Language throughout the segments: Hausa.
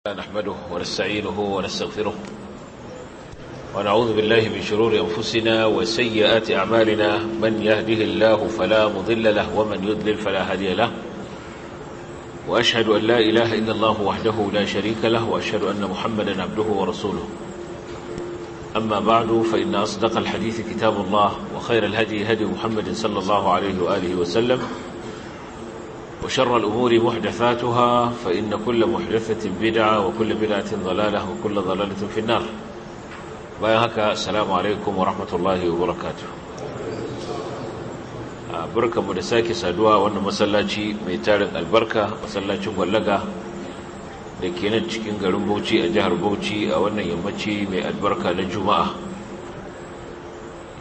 نحمده ونستعينه ونستغفره ونعوذ بالله من شرور أنفسنا وسيئات أعمالنا، من يهده الله فلا مضل له ومن يضلل فلا هادي له، وأشهد أن لا إله إلا الله وحده لا شريك له، وأشهد أن محمدا عبده ورسوله. أما بعد، فإن أصدق الحديث كتاب الله، وخير الهدي هدي محمد صلى الله عليه وآله وسلم، وشر الأمور محدثاتها، فإن كل محدثة بدعة وكل بدعة ضلالة وكل ضلالة في النار. Bayan haka، السلام عليكم ورحمة الله وبركاته. Barkanmu da sake saduwa wannan masallaci mai tarin albarka, masallacin Gwallaga da ke nan cikin garin Bauchi a jihar Bauchi, a wannan yammaci mai albarka na Juma'a.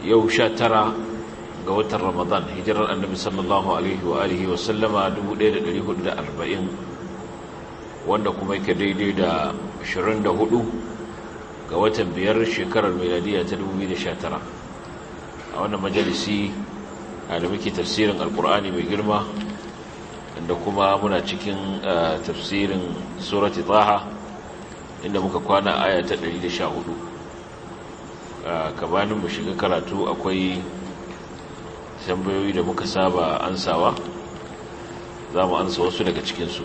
Yau 19 ga watan Ramadan, hijirar Annabi صلى الله عليه وآله وسلم 1440، wanda kuma yake daidai da 24 ga watan 5 shekarar miladiya ta 2019. A wannan majalisi da muke tafsirin Alkur'ani mai girma, inda kuma muna cikin tafsirin Surati Taha, inda muka kwana aya ta 114. Gabanin mu shiga karatu, akwai tambayoyi da muka saba ansawa. Za mu ansa wasu daga cikinsu.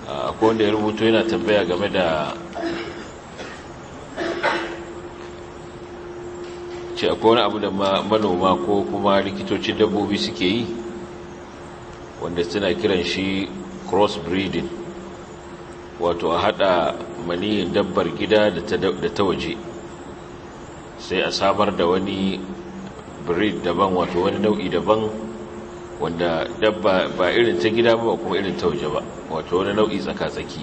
Akwai wanda ya rubuto yana tambaya game da ce akwai wani abu da manoma ko kuma likitocin dabbobi suke yi wanda suna kiran shi cross breeding, wato a hada maniyin dabbar gida da ta waje, sai a samar da wani breed daban, wato wani nau'i daban wanda dabba ba irin ta gida ba kuma irin ta waje ba, wato wani nau'i tsaka-tsaki.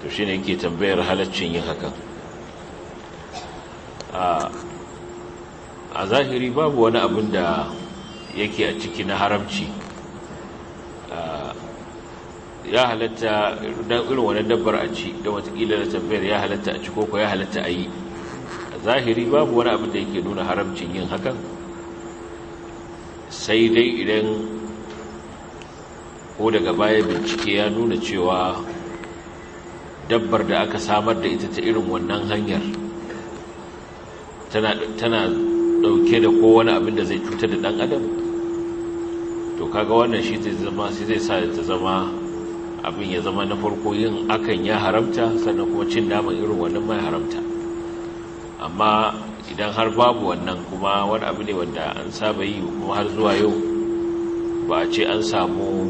To shine yake tambayar halaccin yin hakan. A zahiri babu wani abin da yake a ciki na haramci. Ya halatta don irin wani dabbar a ci, don watakila da tambayar ya halatta a ci ko ya halatta a yi. A zahiri babu wani abin da yake nuna haramcin yin hakan, sai dai idan ko daga baya bincike ya nuna cewa dabbar da aka samar da ita ta irin wannan hanyar tana dauke da kowane abin da zai cutar da dan adam. To kaga wannan shi zai zama shi zai sa ta zama abin ya zama na farko yin akan ya haramta, sannan kuma cin naman irin wannan mai haramta. Amma idan har babu wannan, kuma wani abu ne wanda an saba yi, kuma har zuwa yau ba a ce an samu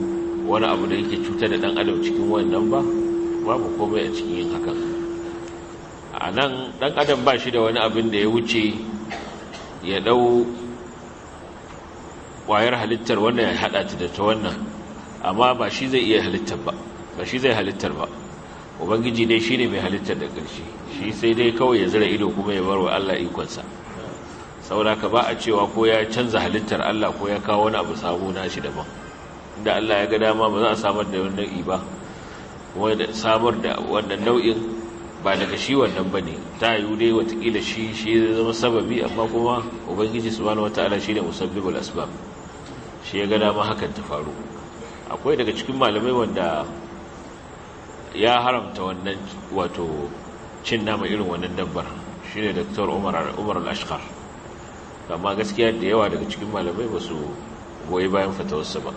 wani abu da yake cutar da dan adam cikin wannan ba, babu komai a cikin yin hakan. A nan dan adam ba shi da wani abin da ya wuce ya dau kwayar halittar wannan ya hada ta da ta wannan, amma ba shi zai iya halittar ba, ba shi zai halittar ba. Ubangiji dai shine mai halittar da ƙarshe. Shi sai dai kawai ya zira ido kuma ya bar wa Allah ikonsa. Saboda ka ba a cewa ko ya canza halittar Allah ko ya kawo wani abu sabo na shi daban. Inda Allah ya ga dama, ba za a samar da wannan nau'i ba, kuma da samar da wannan nau'in ba daga shi wannan ba ne. Ta yiwu dai watakila shi zai zama sababi, amma kuma Ubangiji سبحانه وتعالى shi ne مسبب الأسباب. Shi ya ga dama hakan ta faru. Akwai daga cikin malamai wanda ya haramta wannan, wato cin nama irin wannan dabbar, shine Dr. Umar Al-Ashqar, amma gaskiya da yawa daga cikin malamai ba su goyi bayan fatawarsa ba.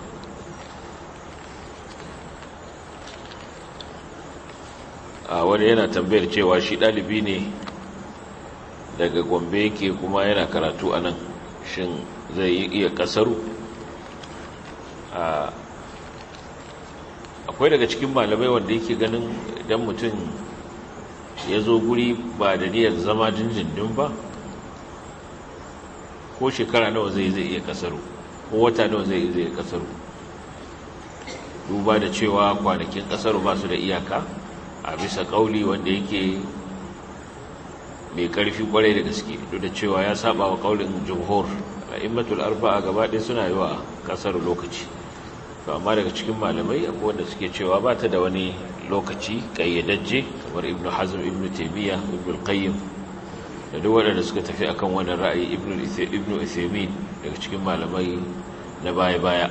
A wani yana tambayar cewa shi ɗalibi ne daga Gombe yake kuma yana karatu a nan, shin zai iya kasaru? Akwai daga cikin malamai wanda yake ganin idan mutum ya zo guri ba da niyyar zama dindindin ba, ko shekara nawa zai iya kasaru, ko wata nawa zai iya kasaru, duba da cewa kwanakin kasaru ba su da iyaka a bisa kauli wanda yake mai karfi kwarai da gaske, duk da cewa ya saba wa kaulin جمهور الأئمة الأربعة, gaba ɗaya suna yi wa kasaru lokaci. To amma daga cikin malamai akwai wanda suke cewa ba ta da wani lokaci kayyadajje, kamar Ibnu Hazm, Ibnu Taymiya, Ibnu Qayyim, da duk waɗanda suka tafi akan wannan ra'ayi, Ibnu Uthaymin daga cikin malamai na baya-baya.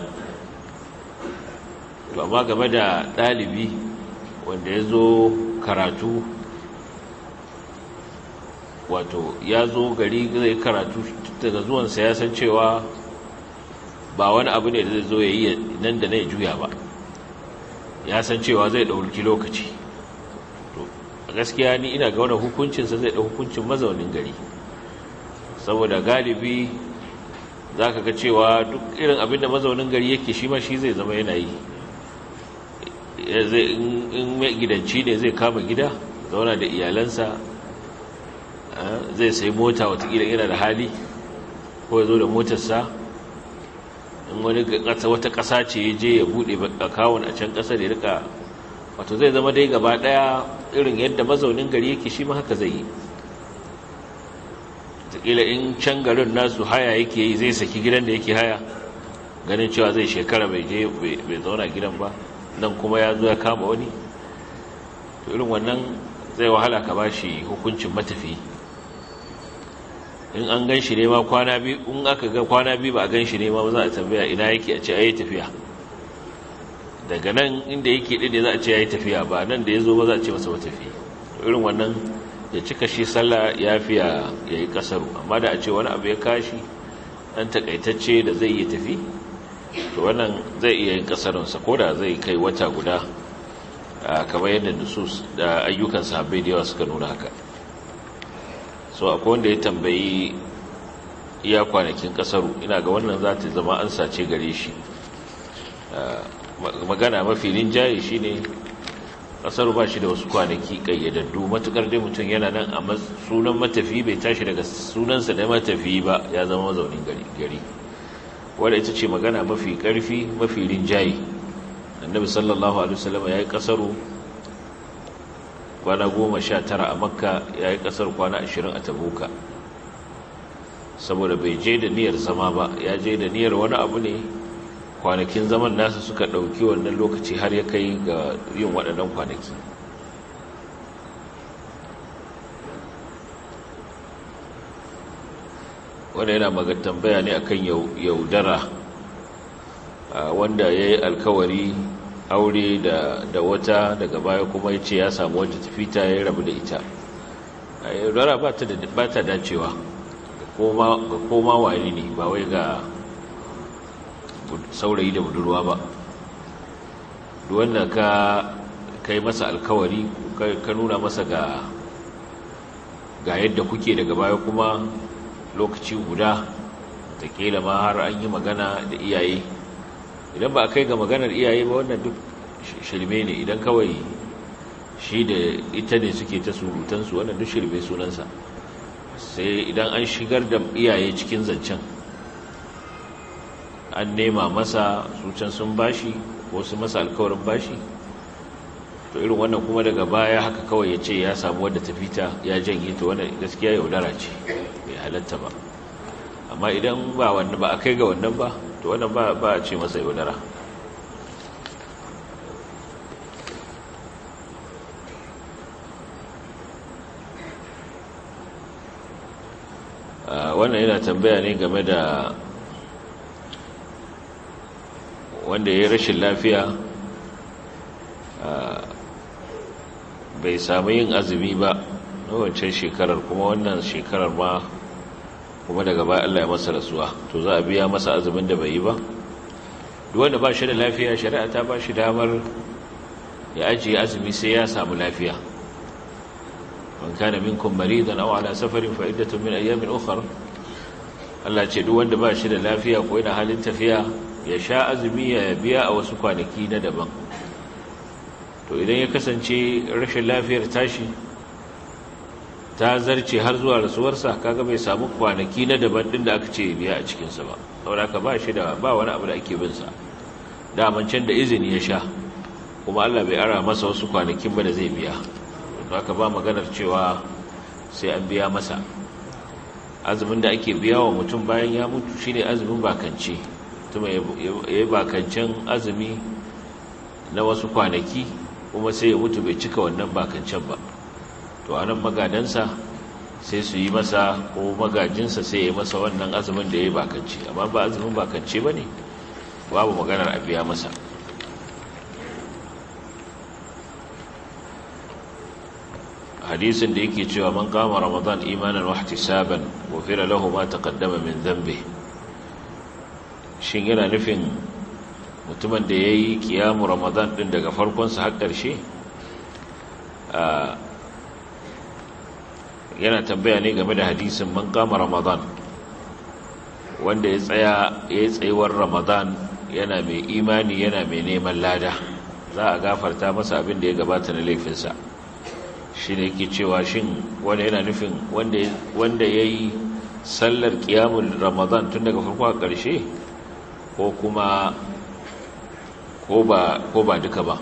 To amma game da ɗalibi wanda ya zo karatu, wato ya zo gari zai karatu, daga zuwansa ya san cewa ba wani abu ne da zai zo ya yi nan da na ya juya ba, ya san cewa zai ɗauki lokaci. To gaskiya ni ina ga wani hukuncinsa zai ɗau hukuncin mazaunin gari, saboda galibi za ka ga cewa duk irin abin da mazaunin gari yake shi ma shi zai zama yana yi. In gidanci ne zai kama gida zauna da iyalansa, zai sai mota watakila yana da hali, ko ya zo da motarsa. In wani wata ƙasa ce ya je ya buɗe akawun a can ƙasar ya rika, wato zai zama dai gaba ɗaya irin yadda mazaunin gari yake shi ma haka zai yi. Watakila in can garin nasu haya yake yi, zai saki gidan da yake haya, ganin cewa zai shekara bai je bai zauna gidan ba, nan kuma ya zo ya kama wani. To irin wannan zai wahala ka bashi hukuncin matafi. In an gan shi ne ma kwana biyu, in aka ga kwana biyu ba a gan shi ne ma za a tambaya ina yake, a ce ayi tafiya. Daga nan inda yake ɗin ne za a ce yayi tafiya, ba nan da ya zo ba za a ce masa matafi. To irin wannan ya cika shi sallah ya fi ya yi kasaru. Amma da a ce wani abu ya kashi ɗan takaitacce da zai yi tafi, to wannan zai iya yin kasarunsa ko da zai kai wata guda, kamar yadda nusus da ayyukan sahabbai da yawa suka nuna haka. So akwai wanda ya tambayi iya kwanakin kasaru, ina ga wannan za ta zama an sace gare shi. Magana mafi rinjaye shine kasaru ba shi da wasu kwanaki kayyadaddu, matukar dai mutum yana nan a sunan matafi bai tashi daga sunansa da matafi ba, ya zama mazaunin gari. Wadda ita ce magana mafi karfi mafi rinjaye. Annabi sallallahu alaihi wasallam ya yi kasaru kwana 19 a Makka, ya yi kasar kwana 20 a Tabuka, saboda bai je da niyyar zama ba, ya je da niyyar wani abu ne. Kwanakin zaman nasu suka ɗauki wannan lokaci har ya kai ga yin waɗannan kwanaki. Wanda yana maga tambaya ne akan yaudara, wanda ya yi alkawari aure da wata, daga baya kuma ya ce ya samu wata tafita ya rabu da ita. Yaudara ba ta dacewa ga koma wani ne, ba wai ga saurayi da budurwa ba. Duk wanda ka kai masa alkawari, ka nuna masa ga yadda kuke, daga baya kuma lokaci guda taƙila ma har an yi magana da iyaye. Idan ba a kai ga maganar iyaye ba, wannan duk shirme ne. Idan kawai shi da ita ne suke ta surutansu, wannan duk shirme sunansa. Sai idan an shigar da iyaye cikin zancen, an nema masa su can sun bashi ko su masa alkawarin bashi, to irin wannan kuma daga baya haka kawai ya ce ya samu wadda ta fita ya janye, to wannan gaskiya yaudara ce, bai halatta ba. Amma idan ba wannan ba a kai ga wannan ba, to wannan ba a ce masa yaudara. Wannan yana tambaya ne game da wanda ya yi rashin lafiya, bai samu yin azumi ba na wancan shekarar, kuma wannan shekarar ma kuma daga baya Allah ya masa rasuwa, to za a biya masa azumin da bai yi ba. Duk wanda ba shi da lafiya, shari'a ta ba shi damar ya ajiye azumi sai ya samu lafiya. Man kana minkum maridan aw ala safarin fa iddatun min ayyamin ukhra. Allah ce duk wanda ba shi da lafiya ko yana halin tafiya ya sha azumi ya biya a wasu kwanaki na daban. To idan ya kasance rashin lafiyar tashi ta zarce har zuwa rasuwarsa, kaga bai samu kwanaki na daban din da aka ce biya a cikinsa ba. Saboda haka ba shi da ba wani abu da ake bin sa. Daman can da izini ya sha, kuma Allah bai ara masa wasu kwanakin ba da zai biya. Don haka ba maganar cewa sai an biya masa. Azumin da ake biya wa mutum bayan ya mutu shine azumin bakance. Mutum ya yi bakancen azumi na wasu kwanaki kuma sai ya mutu bai cika wannan bakancen ba. To anan magadansa sai su yi masa, ko magajinsa sai ya yi masa wannan azumin da ya yi bakance. Amma ba azumin bakance ba ne, babu maganar a biya masa. Hadisin da yake cewa man qama Ramadan imanan wa ihtisaban ghufira lahu ma taqaddama min dhanbi, shin yana nufin mutumin da yayi kiyamu Ramadan din daga farkon sa har ƙarshe? Yana tambaya ne game da hadisin man qama Ramadan, wanda ya tsaya yayi tsayuwar Ramadan yana mai imani yana mai neman lada, za a gafarta masa abin da ya gabata na laifinsa. Shi ne yake cewa shin wanda yana nufin wanda ya yi sallar ƙiyamun Ramadan tun daga farko a ƙarshe, ko kuma ko ba duka ba?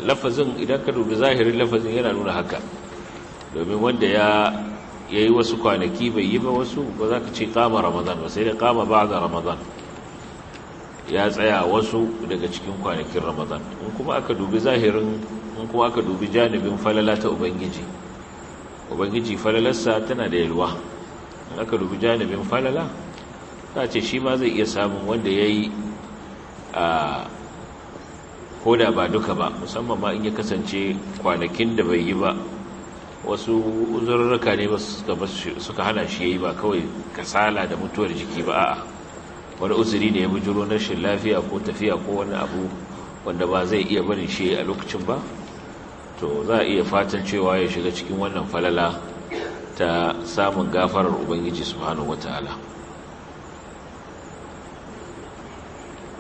Lafazin idan ka dubi zahirin lafazin yana nuna haka, domin wanda ya yi wasu kwanaki bai yi ba wasu, ba za ka ce kama Ramadan ba, sai da kama ba ga Ramadan, ya tsaya wasu daga cikin kwanakin Ramadan. In kuma aka dubi zahirin, in kuma aka dubi janibin falala ta Ubangiji, Ubangiji falalarsa tana da yalwa. In aka dubi janibin falala, za ce shi ma zai iya samun wanda ya yi a koda ba duka ba, musamman ma in ya kasance kwanakin da bai yi ba wasu uzurruka ne suka hana shi ya yi, ba kawai kasala da mutuwar jiki ba, a'a wani uzuri ne ya bujuro na rashin lafiya ko tafiya ko wani abu wanda ba zai iya barin shi a lokacin ba, to za a iya fatan cewa ya shiga cikin wannan falala ta samun gafarar Ubangiji subhanahu wataala.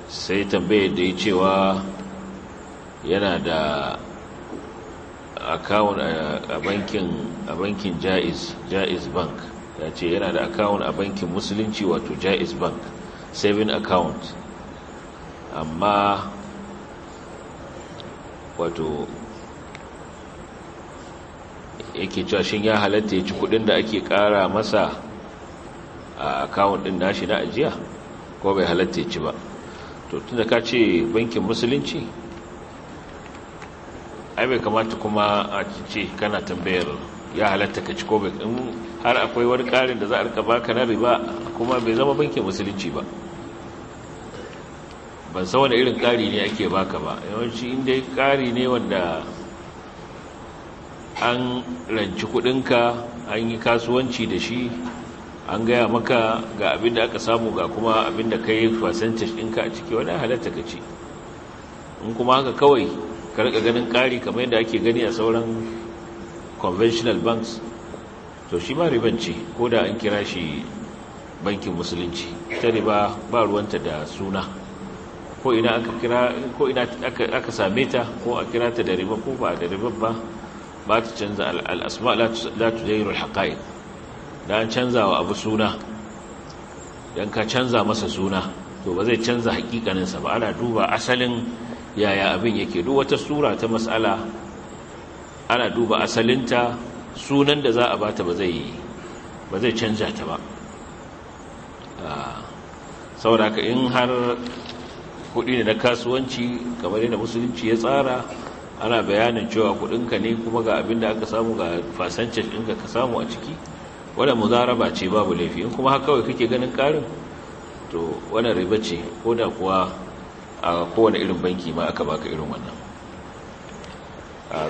Sai tambayar da ya cewa yana da akawun a bankin Jaiz Bank, ya ce yana da akawun a bankin Musulunci wato Jaiz Bank saving account, amma wato yake cewa shin ya halatta ya ci kudin da ake kara masa a account din nashi na ajiya, ko bai halatta ya ci ba? To tunda ka ce bankin Musulunci, ai bai kamata kuma a ce kana tambayar ya halatta ka ci ko bai, in har akwai wani karin da za a rika baka na riba kuma bai zama bankin Musulunci ba. Ban san wani irin kari ne ake baka ba, yawanci inda kari ne wanda an ranci kudinka, an yi kasuwanci da shi, an gaya maka ga abin da aka samu ga kuma abin da ka yi percentage ɗinka a ciki, wani halatta ka ci. In kuma haka kawai ka rika ganin kari kamar yadda ake gani a sauran conventional banks, to shi ma riban ce, ko da an kira shi bankin Musulunci. Ta riba ba ruwanta da suna, ko ina aka kira, ko ina aka same ta, ko a kira ta da riba ko ba da riba ba, ba ta canza al'asma la tughayyiru al-haqa'iq. Dan canza wa abu suna, dan ka canza masa suna, to ba zai canza hakikanin sa ba. Ana duba asalin yaya abin yake. Duk wata sura ta mas'ala ana duba asalinta, sunan da za a bata ba zai canja ta ba. Saboda haka in har kudi ne na kasuwanci kamar yadda Musulunci ya tsara, ana bayanin cewa kudinka ne kuma ga abin da aka samu, ga percentage ɗinka ka samu a ciki, wannan muzaraba ce, babu laifi. In kuma haka kawai kake ganin karin, to wannan riba ce, ko da kuwa a kowane irin banki ma aka baka irin wannan.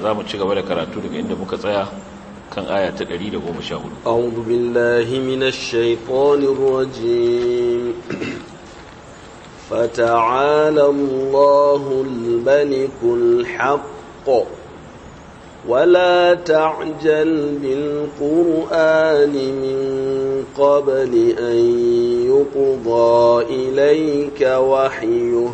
Za mu ci gaba da karatu daga inda muka tsaya kan aya ta 114. A'udhu billahi minash shaitanir rajim. Fata'ala Allahul malikul haqq ولا تعجل بالقرآن من قبل أن يقضى إليك وحيه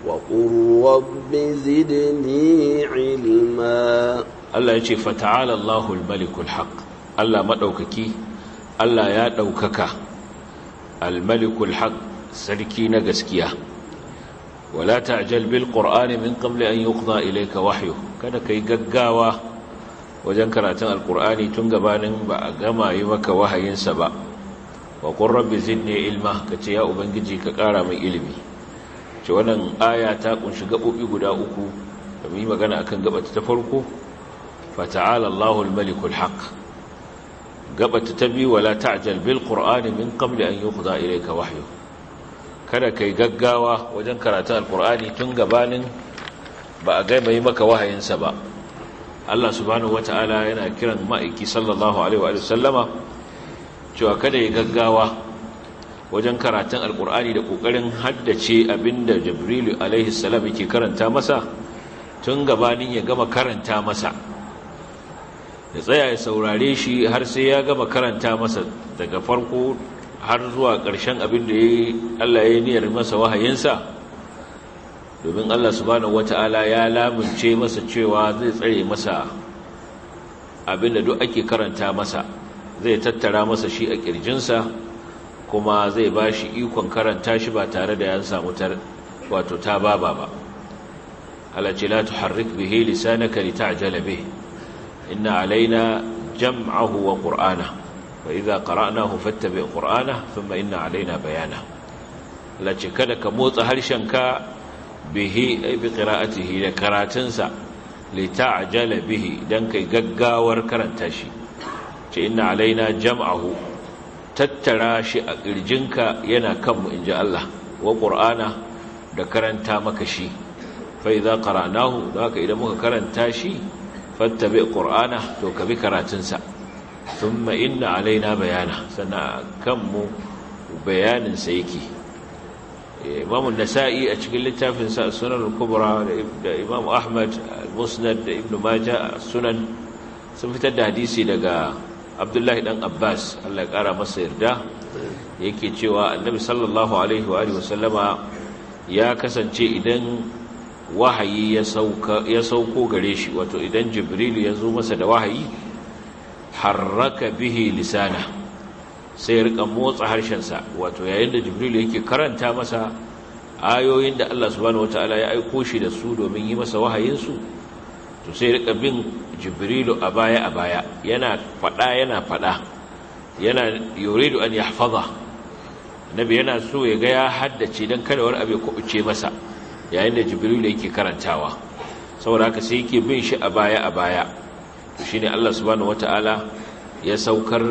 وقل رب زدني علما. Allah ya ce fata'ala Allahul malikul haqq, Allah madaukaki, Allah ya daukaka, al-malikul haqq, sarki na gaskiya. Wala ta'jal bil qur'ani min qabli an yuqda ilayka wahyuhu, kada kai gaggawa wajen karatun alqur'ani tun gabanin ba a gama yi maka wahayinsa ba. Wa qur rabbi zidni ilma, kace ya ubangiji ka kara min ilimi. Ce wannan aya ta kunshi gabobi guda uku da mu yi magana akan gabata ta farko, fata'ala Allahul malikul haqq. Gabata ta biyu, wala ta'jal bil qur'ani min qabli an yuqda ilayka wahyuhu, kada kai gaggawa wajen karatun alqur'ani tun gabanin ba a gama yi maka wahayinsa ba. Allah subhanahu wata'ala yana kiran ma'aiki sallallahu alaihi wa sallama cewa kada ya gaggawa wajen karatun alkur'ani da kokarin haddace abinda Jibrilu alaihi salam yake karanta masa tun gabanin ya gama karanta masa, ya tsaya ya saurare shi har sai ya gama karanta masa daga farko har zuwa ƙarshen abin da Allah ya yi niyyar masa wahayinsa, domin Allah subhanahu wata'ala ya lamunce masa cewa zai tsare masa abin da duk ake karanta masa, zai tattara masa shi a ƙirjinsa, kuma zai ba shi ikon karanta shi ba tare da ya samu wato ta baba ba. Allah ce la tuharrik bihi lisanaka lita'jala bihi inna alaina jam'ahu wa qur'ana fa idza qara'nahu fattabi' qur'ana thumma inna alaina bayana. Allah ce kada ka motsa harshenka bihi ay bi qira'atihi, da karatunsa, lita'jala bihi, dan kai gaggawar karanta shi. Ce inna alaina jam'ahu, tattara shi a kirjinka yana kanmu inji Allah, wa qur'ana, da karanta maka shi. Fa idza qara'nahu, da haka idan muka karanta shi, fattabi qur'ana, to ka bi karatunsa, thumma inna alaina bayana, sannan kanmu bayanin sa yake. Imam an-Nasa'i a cikin littafin sa Sunan al-Kubra da Imam Ahmad al-Musnad da Ibn Majah Sunan sun fitar da hadisi daga Abdullahi dan Abbas, Allah ya kara masa yarda, yake cewa Annabi sallallahu alaihi wa alihi wasallama ya kasance idan wahayi ya sauko gare shi, wato idan Jibril ya zo masa da wahayi, harraka bihi lisana, sai ya rika motsa harshensa, wato yayin da Jibril yake karanta masa ayoyin da Allah subhanahu wataala ya aiko shi da su domin yi masa wahayinsu, to sai ya rika bin Jibrilu a baya a baya, yana fada yana fada, yana yuridu an yahfaza. Annabi yana so ya ga ya haddace dan kada wani abu ya kubuce masa yayin da Jibril yake karantawa, saboda haka sai yake bin shi a baya a baya. To shine Allah subhanahu wataala ya saukar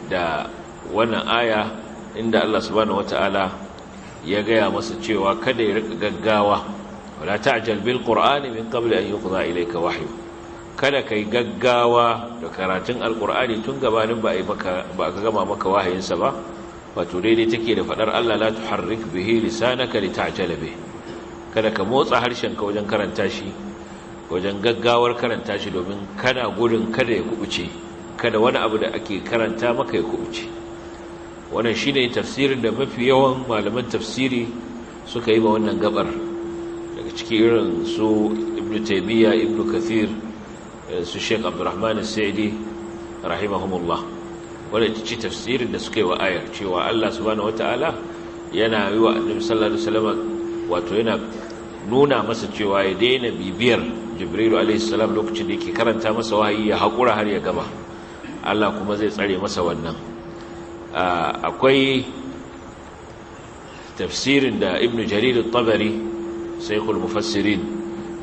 da wannan aya inda Allah subhanahu wataala ya gaya masa cewa kada ya rika gaggawa, wala ta'jal bil qur'ani min qabli an yuqda ilayka wahyu, kada kai gaggawa da karatun alqur'ani tun gabanin ba ba ka gama maka wahayinsa ba. Wato daidai take da fadar Allah la tuharrik bihi lisanaka lita'jala bihi, kada ka motsa harshenka wajen karanta shi, wajen gaggawar karanta shi, domin kana gudun kada ya kubuce, kada wani abu da ake karanta maka ya kubuce. Wannan shine tafsirin da mafi yawan malaman tafsiri suka yi ba wannan gabar, daga cikin irin su Ibn Taymiyyah, Ibn Kathir, su Sheikh Abdurrahman As-Sa'di rahimahumullah. Wannan ita ce tafsirin da suka yi wa ayar, cewa Allah subhanahu wataala yana yi wa Annabi sallallahu alaihi wasallam, wato yana nuna masa cewa ya daina bibiyar Jibrilu alaihi salam lokacin da yake karanta masa wahayi, ya haƙura har ya gama, Allah kuma zai tsare masa wannan. Akwai tafsirin da Ibn Jarir al-Tabari shaykhul mufassirin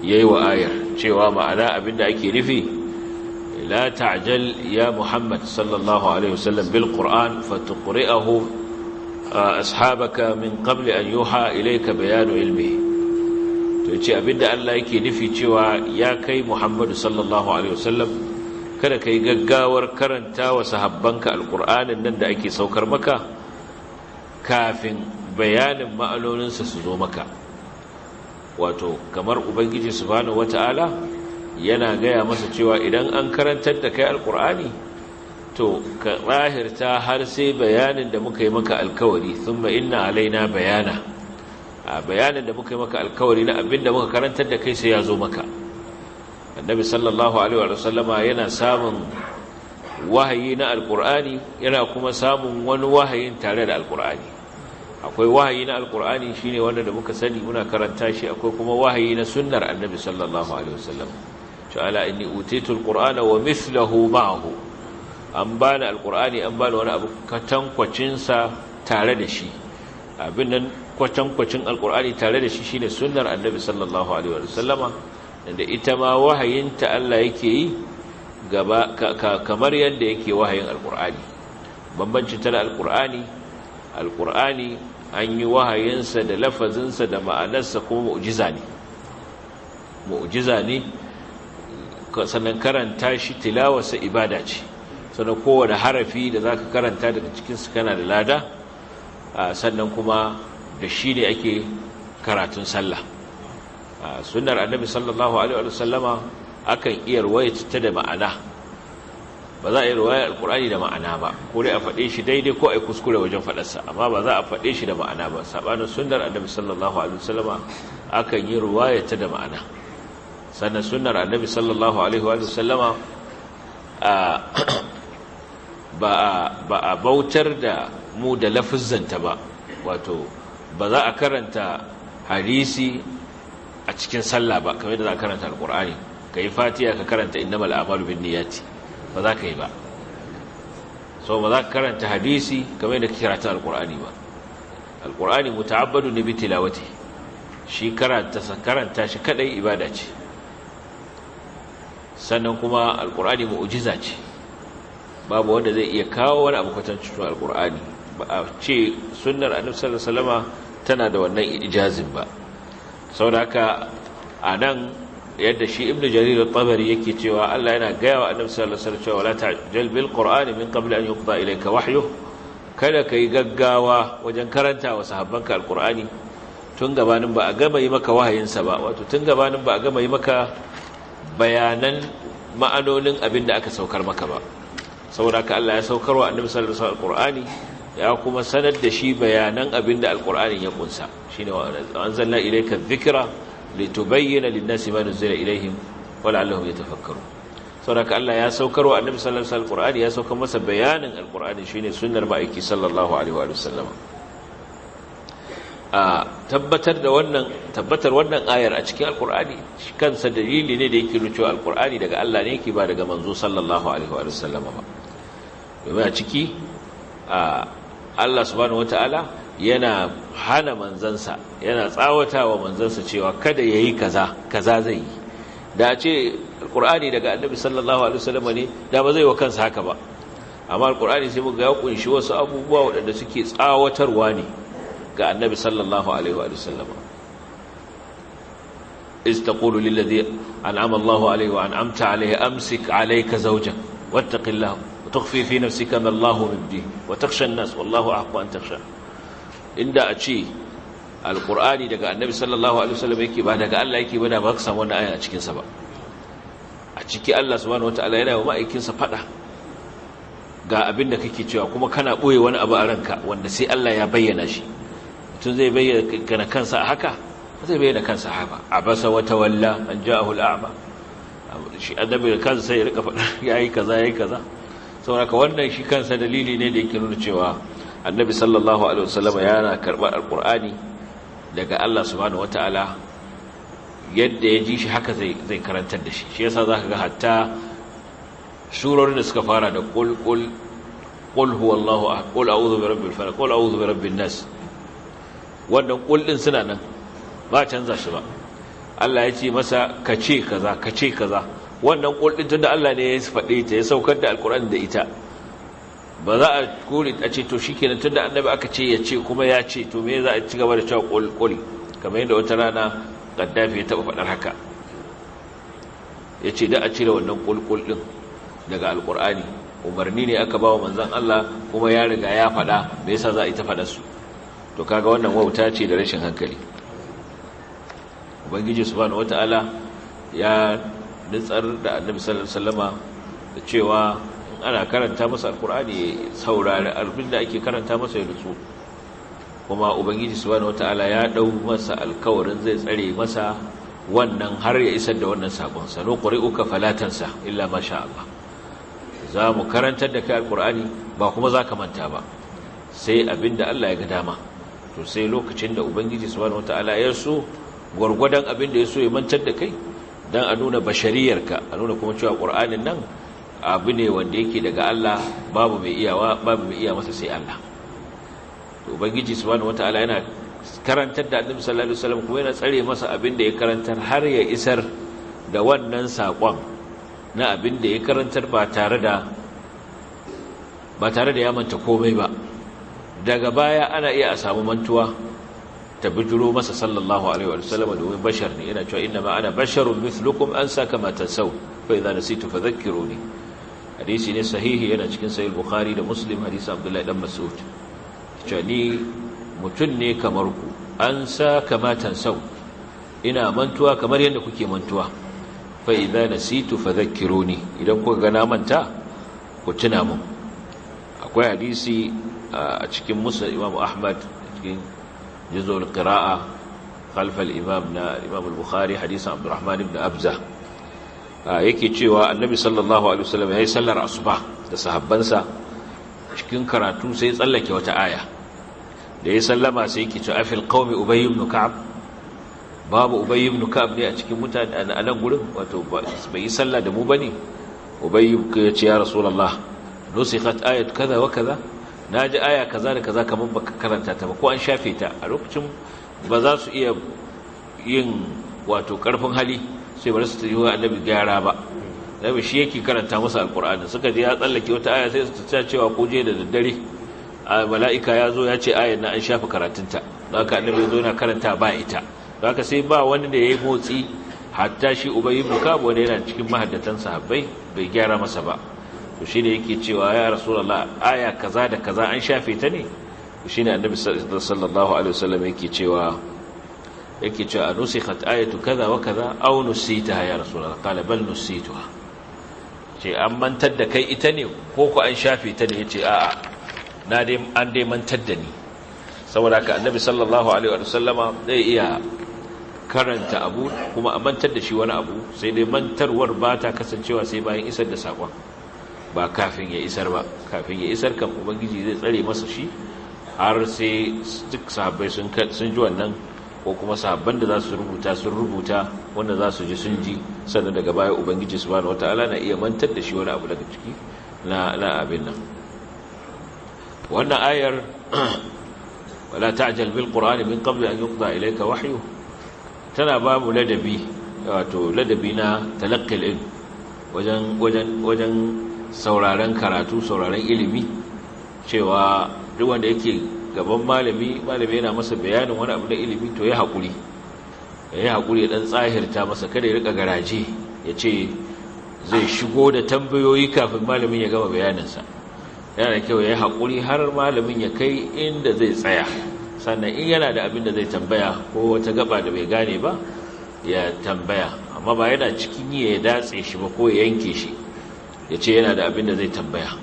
yayi wa ayar, cewa ma'ana abinda ake nufi la ta'jal ya Muhammad sallallahu alaihi wasallam bil Qur'an fatuqri'ahu ashabaka min qabli an yuha ilayka bayanu ilmihi. To yace abinda Allah yake nufi cewa ya kai Muhammad sallallahu alaihi wasallam, kada kai gaggawar karanta wa sahabbanka alqur'anin nan da ake saukar maka kafin bayanin ma'anoninsa su zo maka. Wato kamar Ubangiji subhanahu wata'ala yana gaya masa cewa idan an karantar da kai alqur'ani to ka zahirta har sai bayanin da muka yi maka alkawari, thumma inna alaina bayana, a bayanin da muka yi maka alkawari na abinda muka karantar da kai sai ya zo maka. Annabi sallallahu alaihi wa sallama yana samun wahayi na alqur'ani, yana kuma samun wani wahayin tare da alqur'ani. Akwai wahayi na alqur'ani shine wanda da muka sani muna karanta shi, akwai kuma wahayi na sunnar annabi sallallahu alaihi wasallam. Ta'ala inni utitu alqur'ana wa mithluhu ma'ahu, an bani alqur'ani, an bani wani abu katankwacin sa tare da shi. Abin nan kwatankwacin alqur'ani tare da shi shine sunnar annabi sallallahu alaihi wasallama, da ita ma wahayinta Allah yake yi gaba kamar yadda yake wahayin alqur'ani. Bambancin ta da alqur'ani, alqur'ani an yi wahayinsa da lafazinsa da ma'anarsa, kuma mu'jiza ne. Mu'jiza ne Sannan karanta shi tilawarsa ibada ce, sannan kowane harafi da za ka karanta daga cikinsu kana da lada. Sannan kuma da shi ne ake karatun sallah. Sunnar Annabi sallallahu alaihi wa sallama akan iya ruwayata ta da ma'ana. Ba za a yi ruwayar Alkur'ani da ma'ana ba, ko dai a faɗe shi daidai ko a yi kuskure wajen faɗarsa, amma ba za a faɗe shi da ma'ana ba. Saɓanin sunnar Annabi sallallahu alaihi wa sallama akan yi ruwayata da ma'ana. Sannan sunnar Annabi sallallahu alaihi wa sallama ba a bautar da mu da lafuzzanta ba, wato ba za a karanta hadisi a cikin sallah ba kamar yadda za a karanta Alkur'ani. Ka yi Fatiha ka karanta innamal a'malu binniyati, ba za ka yi ba. So ba za ka karanta hadisi kamar yadda ka karanta Alkur'ani ba. Alkur'ani muta'abbadu ne bi tilawati, shi karanta shi kadai ibada ce. Sannan kuma Alkur'ani mu'jiza ce, babu wanda zai iya kawo wani abu kwatancin Alkur'ani. Ba a ce sunnar Annabi sallallahu alaihi wasallama tana da wannan ijazin ba. Saboda haka anan yadda shi Ibnu Jarir al-Tabari yake cewa Allah yana gaya wa Annabi sallallahu alaihi wasallam cewa la ta'jal bil Qur'ani min qabl an yuqda ilayka wahyuhu, kada kai gaggawa wajen karanta wa sahabbanka Alkur'ani tun gabanin ba a gama yi maka wahayinsa ba, wato tun gabanin ba a gama yi maka bayanan ma'anonin abin da aka saukar maka ba. Saboda haka Allah ya saukar wa Annabi sallallahu alaihi wasallam Alkur'ani, ya kuma sanar da shi bayanan abin da Alkur'anin ya kunsa. Shine wa anzalna ilayka dhikra litubayyana lin-nasi ma nuzila ilayhim wa la'allahum yatafakkarun. Saboda haka Allah ya saukar wa Annabi sallallahu alaihi wasallam Alkur'ani, ya saukar masa bayanin Alkur'ani, shine sunnar ma'aiki sallallahu alaihi wa sallam. A tabbatar da wannan tabbatar wannan ayar a cikin Alkur'ani kansa dalili ne da yake nuna cewa Alkur'ani daga Allah ne yake, ba daga manzo sallallahu alaihi wa sallam ba. Domin a ciki Allah subhanahu wataala yana hana manzansa, yana tsawatawa manzansa cewa kada yayi kaza, kaza zai yi. Da a ce Alkur'ani daga Annabi sallallahu alaihi wasallam ne, da ba zai wa kansa haka ba. Amma Alkur'ani sai muga ya kunshi wasu abubuwa waɗanda suke tsawatarwa ne ga Annabi sallallahu alaihi wasallam. Iz taqulu lil ladhi an'ama Allahu alaihi wa an'amta alaihi amsik alayka zawjak wattaqillaha وتخفي في نفسك ما الله مبديه وتخشى الناس والله أحق أن تخشى. inda a ce Alkur'ani daga Annabi sallallahu alaihi wasallam yake ba daga Allah yake ba, da ba ka samu wannan aya a cikin sa ba. A ciki Allah subhanahu wataala yana wa ma'aikinsa fada ga abin da kake cewa, kuma kana boye wani abu a ranka wanda sai Allah ya bayyana shi. Mutum zai bayyana kansa a haka? Zai bayyana kansa haka. Abasa wa tawalla an ja'ahu al'ama. Shi Annabi kansa ya rika fada yayi kaza yayi kaza. Saboda wannan shi kansa dalili ne da yake nuna cewa Annabi sallallahu alaihi wasallam yana karɓar Alkur'ani daga Allah subhanahu wataala, yadda ya ji shi haka zai karantar da shi. Shi yasa zaka ga hatta surorin da suka fara da qul qul qul huwallahu ahad, qul a'udhu birabbil falaq, qul a'udhu birabbin nas, wannan qul din suna nan ba canza shi ba. Allah ya ce masa ka ce kaza, ka ce kaza. Wannan qul din tunda Allah ne ya faɗe ta, ya saukar da Alkur'ani da ita, ba za a kore a ce to shikenan tunda Annabi aka ce ya ce kuma ya ce, to me za a ci gaba da cewa qul qul? Kamar yadda wata rana Gaddafi ya taba faɗar haka, yace da a cire wannan qul qul din daga Alkur'ani, umarni ne aka ba wa manzon Allah kuma ya riga ya faɗa, me yasa za a yi ta faɗar su? To kaga wannan wauta ce da rashin hankali. Ubangiji subhanahu wataala ya nutsar da Annabi sallallahu alaihi wasallama da cewa in ana karanta masa Alkur'ani saurari abin da ake karanta masa ya nutsu. Kuma Ubangiji subhanahu wataala ya dau masa alkawarin zai tsare masa wannan har ya isar da wannan sakon. Sanu qari'uka fala tansa illa ma sha Allah. Za mu karantar da kai Alkur'ani ba kuma za ka manta ba, sai abin da Allah ya ga dama. To sai lokacin da Ubangiji subhanahu wataala ya so gwargwadon abin da ya so ya mantar da kai, dan a nuna bashariyarka, a nuna kuma cewa Qur'anin nan abu ne wanda yake daga Allah, babu mai iyawa, babu mai iya masa sai Allah. To Ubangiji subhanahu wataala yana karantar da Annabi sallallahu alaihi wasallam kuma yana tsare masa abin da ya karantar har ya isar da wannan sakon na abin da ya karantar ba tare da ya manta komai ba. Daga baya ana iya a samu mantuwa ta bijiro masa sallallahu alaihi wa sallam, domin bashar ne. Yana cewa inna ma ana basharun mithlukum ansa kama tansaw fa idza nasitu fadhakkiruni. Hadisi ne sahihi, yana cikin sahih Bukhari da Muslim, hadisi Abdullahi dan Mas'ud. Cewa ni mutum ne kamar ku, ansa kama tansaw, ina mantuwa kamar yadda kuke mantuwa. Fa idza nasitu fadhakkiruni, idan kuka ga na manta ku tuna mun. Akwai hadisi a cikin Musnad Imam Ahmad, cikin juz'ul qira'a khalf al-imam na Imam al-Bukhari, hadisin Abdurrahman ibn Abza, yake cewa Annabi sallallahu alaihi wasallam yayi sallar asuba da sahabbansa, cikin karatu sai tsallake wata aya. Da ya sallama sai yake cewa afil qaumi Ubay ibn Ka'ab, babu Ubay ibn Ka'ab ne a cikin mutane a nan gurin, wato bai yi sallah da mu bane. Ubay ya ce ya Rasulullah, nusikhat ayat kaza wa kaza, naji aya kaza da kaza kamar baka karanta ta ba, ko an shafe ta. A lokacin ba za su iya yin wato karfin hali sai bari su yi wa Annabi gyara ba. Annabi shi yake karanta masa alqur'ani, suka je ya tsallake wata aya sai su ta cewa ko je da daddare mala'ika ya zo ya ce ayar na an shafe karatunta, don haka Annabi ya zo yana karanta ba ita. Don haka sai ba wani da ya yi motsi, hatta shi Ubay ibn Ka'ab wanda yana cikin mahaddatan sahabbai bai gyara masa ba. To shine yake cewa ya Rasulullah, aya kaza da kaza an shafe ta ne. To shine Annabi sallallahu alaihi wasallam yake cewa nusikhat ayatu kaza wa kaza aw nusitaha ya Rasulullah? Qala bal nusituha. Ce an mantar da kai ita ne ko ko an shafe ta ne? Yace a'a, na dai an dai mantar da ni. Saboda haka Annabi sallallahu alaihi wasallama zai iya karanta abu kuma a mantar da shi wani abu, sai dai mantarwar ba ta kasancewa sai bayan isar da sakon, ba kafin ya isar ba. Kafin ya isar kan Ubangiji zai tsare masa shi har sai duk sahabbai sun ji wannan, ko kuma sahabban da za su rubuta sun rubuta, wanda za su ji sun ji, sannan daga baya Ubangiji subhanahu wataala na iya mantar da shi wani abu daga ciki na abin nan. Wannan ayar wala ta'jal bil qur'ani min qabli an yuqda ilayka wahyu tana ba mu ladabi, wato ladabi na talaqqil ilm, wajen wajen wajen sauraren karatu, sauraren ilimi, cewa duk wanda yake gaban malami, malami yana masa bayanin wani abu na ilimi, to ya haƙuri, ya haƙuri, ya ɗan tsahirta masa, kada ya riƙa garaje ya ce zai shigo da tambayoyi kafin malamin ya gama bayaninsa. Yana da kyau ya yi haƙuri har malamin ya kai inda zai tsaya, sannan in yana da abin da zai tambaya ko wata gaba da bai gane ba ya tambaya, amma ba yana cikin yi ya datse shi ba ko ya yanke shi ya ce yana da abin da zai tambaya.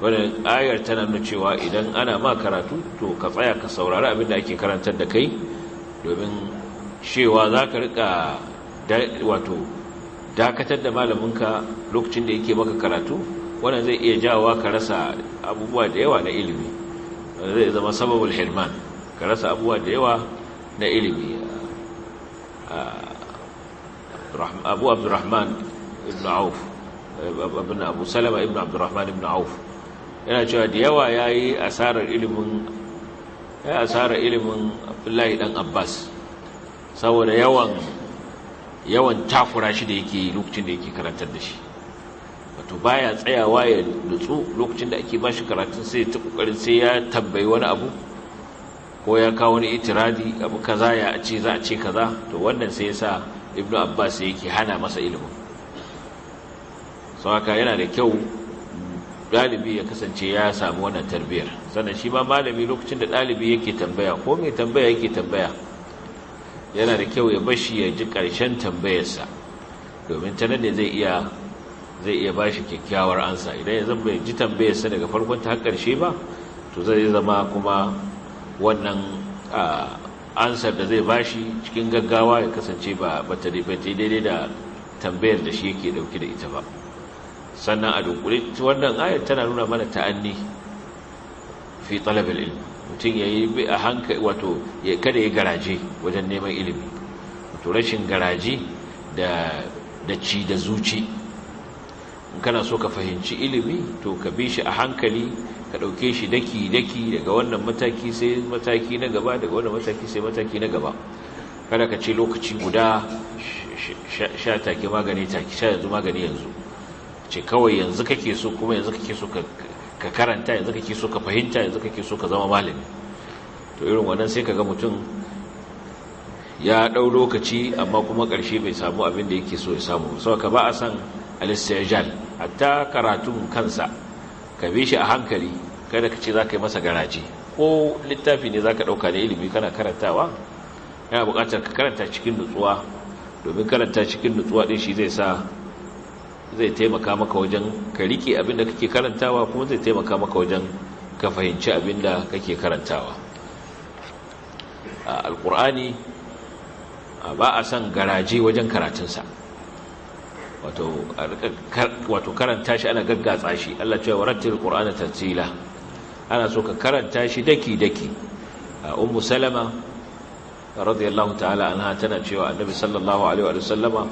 Wannan ayar tana nuna cewa idan ana ma karatu to ka tsaya ka saurari abin da ake karantar da kai, domin cewa za ka rika wato dakatar da malaminka lokacin da yake maka karatu, wannan zai iya jawowa ka rasa abubuwa da yawa na ilimi, zai zama sababul hirman, ka rasa abubuwa da yawa na ilimi. Abu Abdurrahman ibn Auf, ibn Abu Salama ibn Abdurrahman ibn Auf yana cewa da yawa yayi asarar ilimin, ya asarar ilimin Abdullahi dan Abbas saboda yawan yawan takura shi da yake lokacin da yake karantar da shi. Wato baya tsayawa ya nutsu lokacin da ake bashi karatun, sai ta kokarin sai ya tambayi wani abu ko ya kawo wani itiradi, abu kaza ya ce za a ce kaza, to wannan sai yasa Ibn Abbas yake hana masa ilimin. Saboda yana da kyau dalibi ya kasance ya samu wannan tarbiyar. Sannan shi ma malami lokacin da dalibi yake tambaya ko mai tambaya yake tambaya, yana da kyau ya bashi ya ji ƙarshen tambayarsa, domin ta nan ne zai iya bashi kyakkyawar ansa. Idan ya zama bai ji tambayarsa daga farkon ta har ƙarshe ba, to zai zama kuma wannan ansar da zai bashi cikin gaggawa ya kasance ba ta daidai da tambayar da shi yake dauke da ita ba. Sannan a dunkule wannan ayar tana nuna mana ta'anni fi talab al-ilm, mutum yayi bi a hankali, wato kada ya garaje wajen neman ilimi, wato rashin garaje da ci da zuci. In kana so ka fahimci ilimi to ka bi shi a hankali, ka dauke shi daki daki, daga wannan mataki sai mataki na gaba, daga wannan mataki sai mataki na gaba. Kada ka ce lokaci guda sha take magani take, sha yanzu magani yanzu, ce kawai yanzu kake so, kuma yanzu kake so ka karanta, yanzu kake so ka fahimta, yanzu kake so ka zama malami. To irin wannan sai kaga mutum Ya ɗau lokaci amma kuma ƙarshe bai samu abin da yake so ya samu. Saboda ba a san al-istijal, hatta karatun kansa ka bi shi a hankali, kada ka ce za ka yi masa garaje. Ko littafi ne za ka ɗauka da ilimi kana karantawa, yana buƙatar ka karanta cikin nutsuwa, domin karanta cikin nutsuwa ɗin shi zai sa zai taimaka maka wajen ka riƙe abin da kake karantawa, kuma zai taimaka maka wajen ka fahimci abin da kake karantawa. Alƙur'ani ba a son garaje wajen karatunsa, wato karanta shi ana gaggatsa shi. Allah cewa warattil qur'ana tartila, ana so ka karanta shi daki daki. Ummu Salama radiyallahu ta'ala anha tana cewa Annabi sallallahu alaihi wa sallama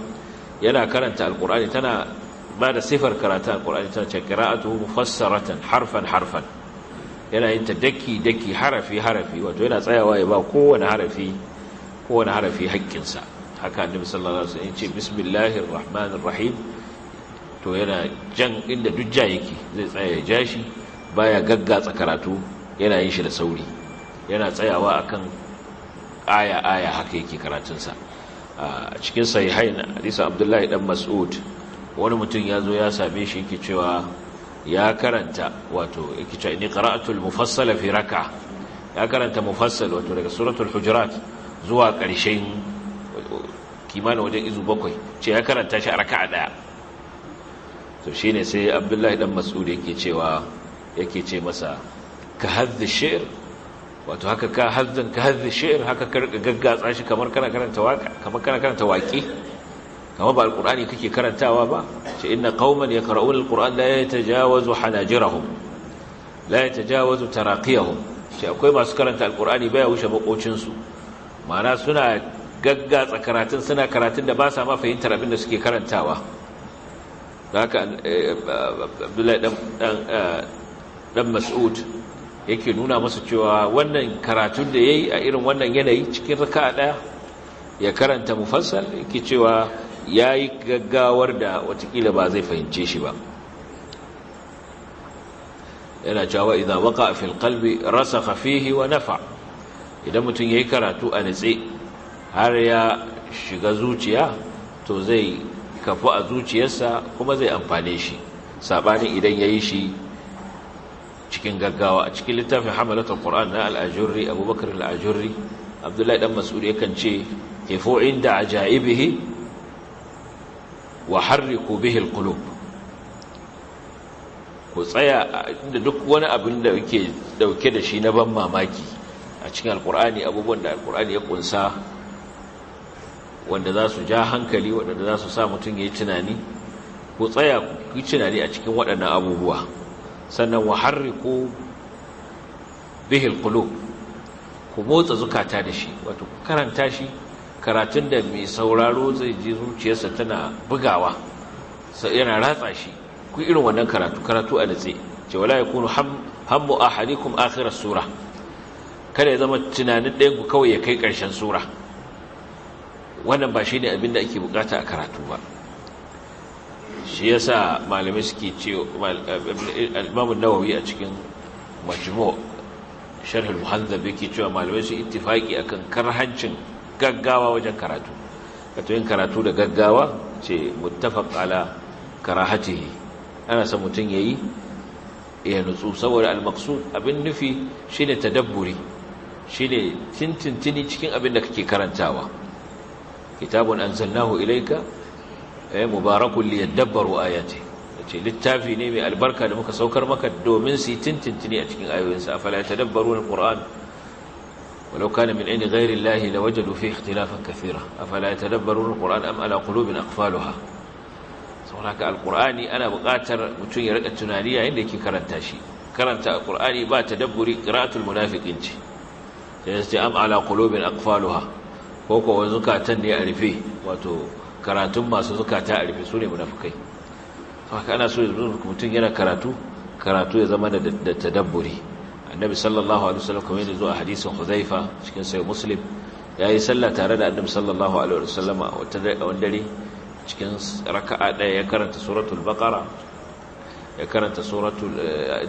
yana karanta alqur'ani, tana ba da sifar karatun alqur'ani, tana cewa qira'atuhu mufassaratan harfan harfan, yana yin ta daki daki, harafi harafi, wato yana tsayawa ya ba kowane harafi kowane harafi haƙƙinsa. Haka Annabi sallallahu alaihi wasallam ya ce bismillahir rahmanir rahim, to yana jan inda dujja yake zai tsaya ya ja shi, baya gaggatsa karatu, yana yin shi da sauri, yana tsayawa akan aya aya, haka yake karatunsa. A cikin sahihain hadisin Abdullahi dan Mas'ud, wani mutum ya zo ya same shi yake cewa ya karanta, wato yake cewa inni qara'atul mufassala fi rak'a, ya karanta mufassal wato daga suratul hujurat zuwa ƙarshen kimanin wajen izu 7, ce ya karanta shi a raka'a daya. To shine sai Abdullahi dan Mas'ud yake cewa, yake ce masa ka hadhi shi'r, wato haka ka hazzan ka hadhi shi'r, haka ka gaggatsa shi kamar kana karanta waka, kamar kana karanta waki, kamar ba alqur'ani kake karantawa ba. Ce inna qauman yaqra'una alqur'an la yatajawazu hanajirahum la yatajawazu taraqiyahum, ce akwai masu karanta alqur'ani baya wuce makocin su, ma'ana suna gaggatsa karatun, suna karatun da ba sa ma fahimtar abin da suke karantawa. Haka Abdullahi dan Mas'ud yake nuna masa cewa wannan karatun da yayi a irin wannan yanayi cikin raka'a daya ya karanta mufassal, yake cewa yayi gaggawar da watakila ba zai fahimce shi ba. Yana cewa idza waqa fil qalbi rasakha fihi wa nafa, idan mutum yayi karatu a nitse har ya shiga zuciya to zai kafu a zuciyarsa kuma zai amfane shi, sabanin idan yayi shi cikin gaggawa. A cikin littafin Hamalatul Qur'an na Al-Ajurri, Abubakar Al-Ajurri, Abdullahi dan Mas'ud yakan ce kifu inda ajaibihi wa harriku bihi al-qulub, ku tsaya inda duk wani abin da yake dauke da shi na ban mamaki a cikin Alqur'ani, abubuwan da Alqur'ani ya kunsa wanda za su ja hankali, waɗanda za su sa mutum ya yi tunani, ku tsaya ku yi tunani a cikin waɗannan abubuwa. Sannan wa harriku bihil qulub, ku motsa zukata da shi, wato ku karanta shi karatun da mai sauraro zai ji zuciyarsa tana bugawa, yana ratsa shi. Ku irin wannan karatu, karatu a natse, ce wala yakunu hammu ahadikum akhir sura, kada ya zama tunanin ɗayan ku kawai ya kai ƙarshen sura. Wannan ba shine abin da ake bukata a karatu ba. Shi yasa malamai suke ce, Imam an-Nawawi a cikin Majmu' Sharh al-Muhadhab yake cewa malamai su ittifaki akan karhancin gaggawa wajen karatu, wato yin karatu da gaggawa ce muttafaq ala karahatihi, ana son mutum yayi ya nutsu, saboda al-maqsud abin nufi shine tadabburi, shine tintintini cikin abin da kake karantawa. Kitabun anzalnahu ilayka mubarakun liyadabbaru ayati, yace littafi ne mai albarka da muka saukar maka domin su tintintini a cikin ayoyinsa. Afala yatadabbaruna alquran walau kana min indi ghayri allahi lawajadu fihi ikhtilafan kathira, afala yatadabbaruna alquran am ala qulubin aqfaluha. Saboda alqurani ana buƙatar mutum ya rika tunani yayin da yake karanta shi. Karanta alqurani ba tadabburi qira'atul munafiqin ce, sai ce am ala qulubin aqfaluha, ko ko zukatan ne a rufe, wato karatun masu zukata a rufe sune munafikai. Haka ana so mutum yana karatu, karatu ya zama da tadabburi. Annabi sallallahu alaihi wasallam kamar yadda zuwa hadisin Hudhaifa cikin sahih Muslim, yayi sallah tare da Annabi sallallahu alaihi wasallam a wani dare, cikin raka'a ɗaya ya karanta suratul Baqara, ya karanta suratul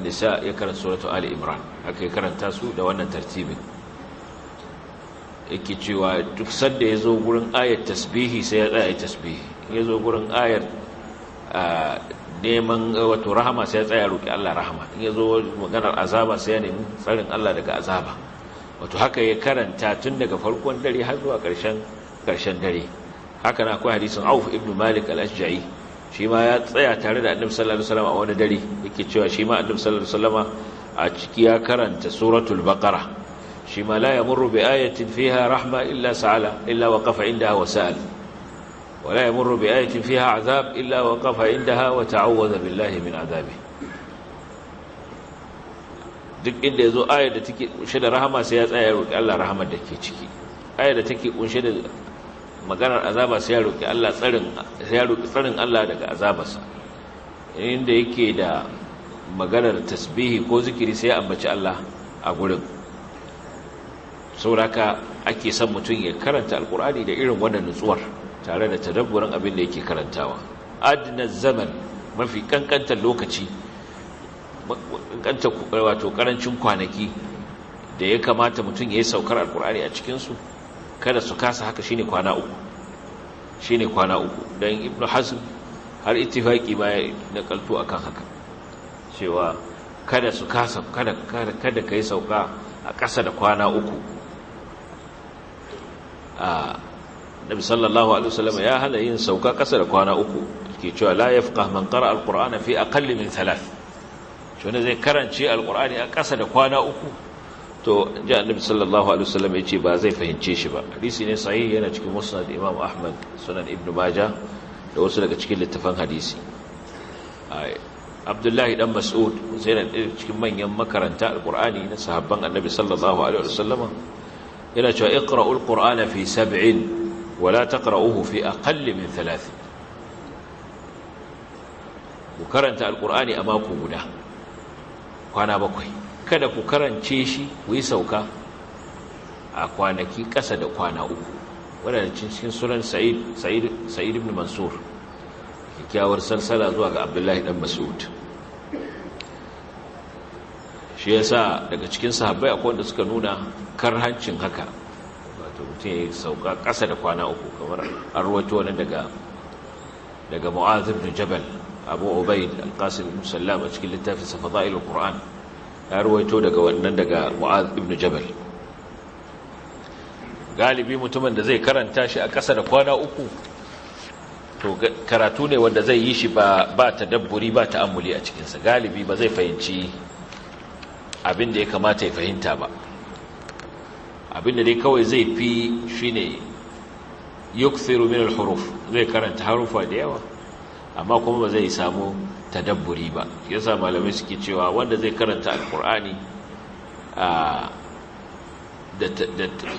Nisa, ya karanta suratul Ali Imran, haka ya karanta su da wannan tartibin. Yake cewa duk sanda ya zo gurin ayar tasbihi sai ya tsaya ya tasbihi, ya zo gurin ayar neman wato rahama sai ya tsaya roki Allah rahama, in ya zo maganar azaba sai ya nemi tsarin Allah daga azaba. Wato haka ya karanta tun daga farkon dare har zuwa ƙarshen dare. Haka na akwai hadisin Auf ibn Malik al-Ashja'i, shi ma ya tsaya tare da Annabi sallallahu alaihi wasallam a wani dare, yake cewa shi ma Annabi sallallahu alaihi wasallama a ciki ya karanta suratul Baqara, shi ma la yamurru bi ayatin fiha rahma illa sa'ala illa waqafa indaha wa sa'al, wa la yamurru bi ayatin fiha azab illa waqafa indaha wa ta'awwadha billahi min azabi. Duk inda yazo ayar da take kunshe da rahama sai ya tsaya ya roki Allah rahamar da ke ciki, ayar da take kunshe da maganar azaba sai ya roki Allah tsarin, sai ya roki tsarin Allah daga azabarsa. Inda yake da maganar tasbihi ko zikiri sai ya ambaci Allah a gurin. Sauraka ake son mutum ya karanta alkur'ani da irin wannan nutsuwar tare da tadabburin abin da yake karantawa. Adna zaman, mafi kankantar lokaci, kankantar wato karancin kwanaki da ya kamata mutum ya yi saukar alkur'ani a cikinsu, kada su kasa haka, shine kwana uku, shine kwana uku. Dan Ibn Hazm har ittifaqi ma ya nakalto akan haka, cewa kada su kasa, kada kada kai sauka a ƙasa da kwana uku. Nabi sallallahu alaihi wasallam ya hana yin sauka ƙasa da kwana uku, ke cewa la yafqah man qara alqur'ana fi aqall min thalath. Shi wanda zai karance alqur'ani a ƙasa da kwana uku, to ji Annabi sallallahu alaihi wasallam yace ba zai fahimce shi ba. Hadisi ne sahihi, yana cikin Musnad Imam Ahmad, Sunan Ibn Majah da wasu daga cikin littafan hadisi. Abdullahi dan Mas'ud sai na cikin manyan makaranta alqur'ani na sahabban Annabi sallallahu alaihi wasallam, yana cewa iqra'ul qur'ana fi sab'in wa la taqra'uhu fi aqall min thalath. Ku karanta alqur'ani a mako guda, kwana bakwai. Kada ku karance shi ku yi sauka a kwanaki ƙasa da kwana uku. Wannan cikin sunan Sa'id ibn Mansur, kyakkyawar salsala zuwa ga Abdullahi dan Mas'ud. Shi yasa daga cikin sahabbai akwai wanda suka nuna karhancin haka, wato mutum ya sauka ƙasa da kwana uku, kamar an ruwaito wannan daga Mu'adh ibn Jabal, Abu Ubaid Al-Qasim ibn Sallam a cikin littafin sa Fadail al-Qur'an ya ruwaito daga wannan daga Mu'adh ibn Jabal. Galibi mutumin da zai karanta shi a ƙasa da kwana uku, to karatu ne wanda zai yi shi ba tadabburi ba ta'ammuli a cikinsa, galibi ba zai fahimci abin da ya kamata ya fahimta ba. Abin da dai kawai zai fi shine yukthiru min al-huruf, zai karanta harufa da yawa amma kuma ba zai samu tadabburi ba. Yasa malamai suke cewa wanda zai karanta alqur'ani da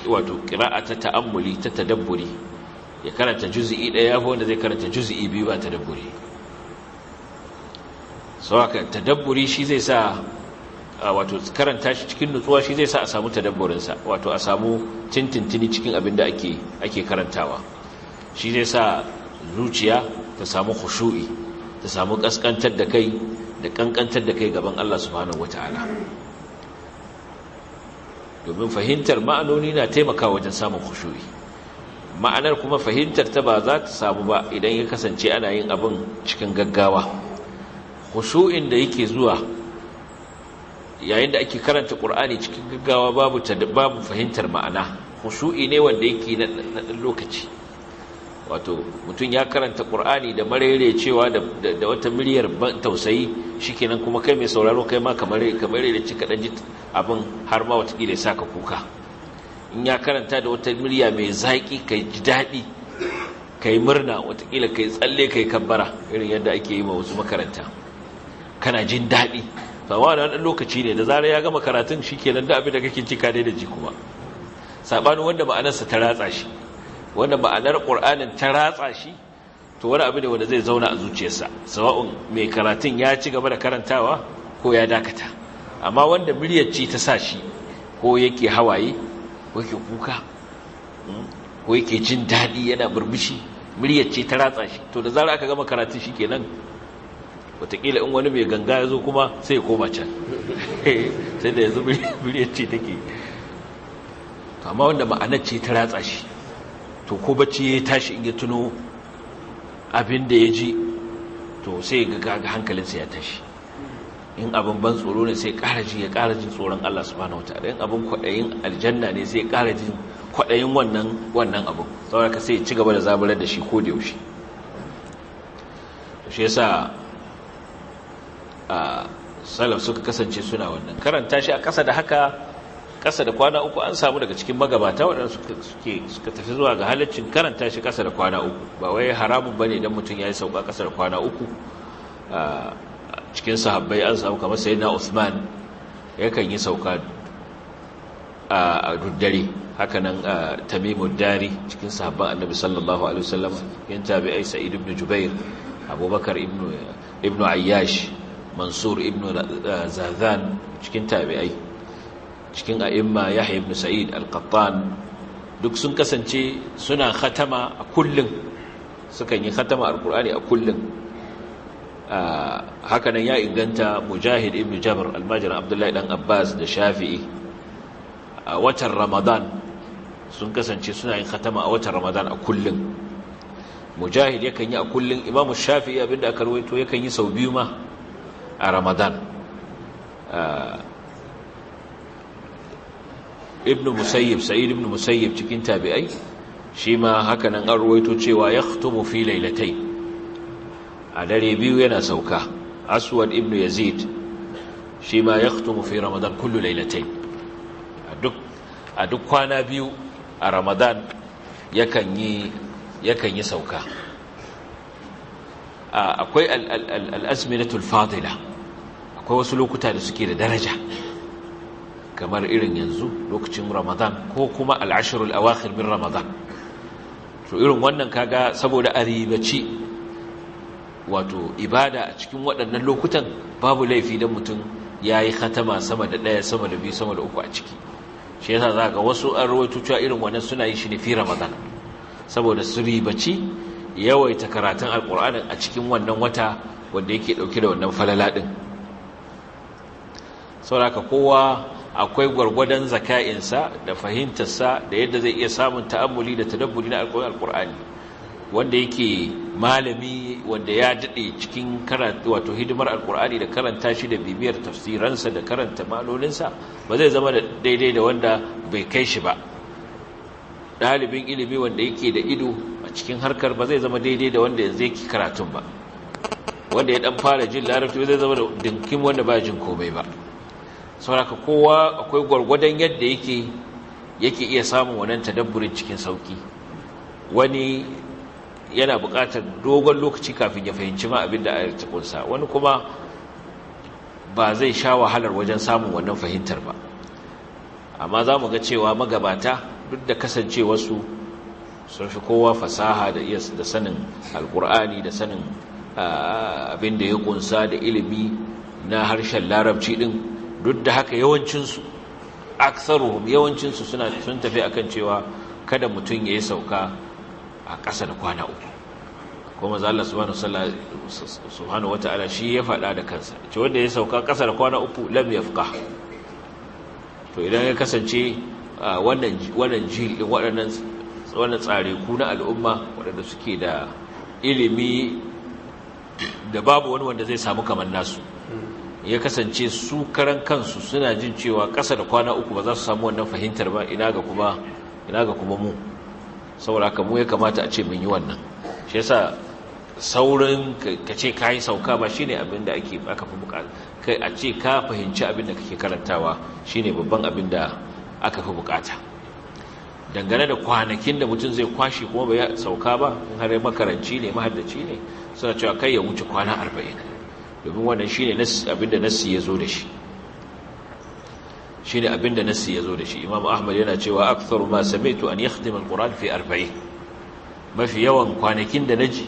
wato qira'a ta ta'ammuli ta tadabburi, ya karanta juz'i ɗaya yafi wanda zai karanta juz'i biyu ba tadabburi. Saboda tadabburi shi zai sa wato karanta shi cikin nutsuwa, shi zai sa a samu tadabburinsa, wato a samu tintintini cikin abin da ake karantawa. Shi zai sa zuciya ta samu khushu'i, ta samu kaskantar da kai da kankantar da kai gaban Allah subhanahu wataala. Domin fahimtar ma'anoni na taimakawa wajen samun khushu'i. Ma'anar kuma fahimtar ta ba za ta samu ba idan ya kasance ana yin abin cikin gaggawa. Khushu'in da yake zuwa yayin da ake karanta Qur'ani cikin gaggawa babu fahimtar ma'ana, khushu'i ne wanda yake na ɗan lokaci. Wato mutum ya karanta Qur'ani da marerecewa da wata miliyar tausayi, shikenan kuma kai mai sauraro kai ma kamar rerece ka dan ji abin har ma wata kila ya saka kuka. In ya karanta da wata murya mai zaki kai ji daɗi, kai murna, watakila kai tsalle kai kabbara irin yadda ake yi ma wasu makaranta, kana jin daɗi. Amma wani lokaci ne da zarar ya gama karatun shikenan da abin da kake ci ka daina ji kuma. Sabanin wanda ma'anarsa ta ratsa shi, wanda ma'anar Qur'anin ta ratsa shi, to wani abu ne wanda zai zauna a zuciyarsa, sawa'un mai karatun ya ci gaba da karantawa ko ya dakata. Amma wanda muryar ci ta sa shi, ko yake hawaye, ko yake kuka, ko yake jin daɗi yana burbushi, muryar ce ta ratsa shi, to da zarar aka gama karatun shikenan, wataƙila in wani mai ganga ya zo kuma sai ya koma can sai da yanzu muryar ce take. To amma wanda ma'anar ce ta ratsa shi, to ko bacci ya tashi in ya tuno abin da ya ji, to sai ga hankalinsa ya tashi. In abin ban tsoro ne sai ƙara ji, ya ƙara jin tsoron Allah subhanahu wataala. In abin kwaɗayin aljanna ne sai ƙara jin kwaɗayin wannan abin. Saboda ka sai ci gaba da zaburar da shi ko da yaushe. Shi yasa a salaf suka kasance suna wannan karanta shi a ƙasa da haka, ƙasa da kwana uku. An samu daga cikin magabata waɗanda suka tafi zuwa ga halaccin karanta shi ƙasa da kwana uku. Ba wai haramun bane idan mutum ya yi sauka ƙasa da kwana uku. Cikin sahabbai an samu kamar sayyidina Uthman yakan yi sauka a duddare. Haka nan Tamimud Dari cikin sahabban Annabi sallallahu alaihi wasallam, yan tabi'ai Sa'id ibn Jubair, Abubakar ibn Ayyash, Mansur ibn Zazan cikin tabi'ai, cikin a'imma Yahya ibn Sa'id al-Qattan, duk sun kasance suna khatama a kullun, sukan yi khatama al-Qur'ani a kullun. Haka nan ya inganta Mujahid ibn Jabr almajirin Abdullahi dan Abbas da Shafi'i a watan Ramadan sun kasance suna yin khatama a watan Ramadan a kullun. Mujahid yakan yi a kullun, Imam Shafi'i abinda aka rawaito yakan yi sau biyu ma a Ramadan. Ibn Musayyib, Sa'id ibn Musayyib cikin tabi'ai, shi ma haka nan an rawaito cewa yakhtumu fi lailatayn, a dare biyu yana sauka. Aswad ibn Yazid shi ma yakhtumu fi Ramadan kullu lailatayn, a duk kwana biyu a Ramadan yakan yi sauka. Akwai al-azminatul fadila, akwai wasu lokuta da suke da daraja kamar irin yanzu lokacin Ramadan ko kuma al-ashrul awakhir min Ramadan. To irin wannan kaga saboda aribaci wato ibada a cikin waɗannan lokutan, babu laifi dan mutum yayi khatama sama da ɗaya, sama da biyu, sama da uku a ciki. Shi yasa zaka wasu an rawaito cewa irin wannan suna yi shi ne fi Ramadan saboda su ribaci yawaita karatun alƙur'anin a cikin wannan wata wanda yake ɗauke da wannan falala ɗin. Saboda kowa akwai gwargwadon zaka'insa da fahimtarsa da yadda zai iya samun ta'ammuli da tadabburi na alƙur'ani. Wanda yake malami wanda ya daɗe cikin karatu wato hidimar alƙur'ani da karanta shi da bibiyar tafsiransa da karanta malolinsa, ba zai zama da daidai da wanda bai kai shi ba. Ɗalibin ilimi wanda yake da ido a cikin harkar ba zai zama daidai da wanda yanzu yake karatun ba. Wanda ya ɗan fara jin larabci ba zai zama da dinkin wanda ba jin komai ba. Saboda kowa akwai gwargwadon yadda yake iya samun wannan tadabburin cikin sauki. Wani yana buƙatar dogon lokaci kafin ya fahimci ma abin da ayar ta kunsa, wani kuma ba zai sha wahalar wajen samun wannan fahimtar ba. Amma za mu ga cewa magabata duk da kasancewarsu sun fi kowa fasaha da iya da sanin alkur'ani da sanin abin da ya kunsa da ilimi na harshen larabci din, duk da haka yawancinsu, aksaruhum, yawancinsu sun tafi akan cewa kada mutum ya yi sauka a ƙasa da kwana uku. Kuma Allah subhanahu wata'ala shi ya faɗa da kansa ce wanda ya sauka ƙasa da kwana uku lam yafqah. To idan ya kasance wannan jil din, waɗannan wannan tsareku na al'umma waɗanda suke da ilimi da babu wani wanda zai samu kamar nasu, ya kasance su karan kansu suna jin cewa ƙasa da kwana uku ba za su samu wannan fahimtar ba, ina ga kuma mu. Saboda haka mu ya kamata a ce mun yi wannan. Shi yasa saurin ka ce ka yi sauka ba shine abin da aka fi bukata. Kai a ce ka fahimci abin da kake karantawa shine babban abin da aka fi bukata. Dangane da kwanakin da mutum zai kwashe kuma bai sauka ba, in har makaranci ne, mahaddaci ne, suna cewa kai ya wuce kwana 40, domin wannan shine abin da nassi ya zo da shi. Shine abin da nassi ya zo da shi. Imam Ahmad yana cewa aktharu ma sami'tu an yakhtima al-Qur'an fi 40. Mafi yawan kwanakin da naji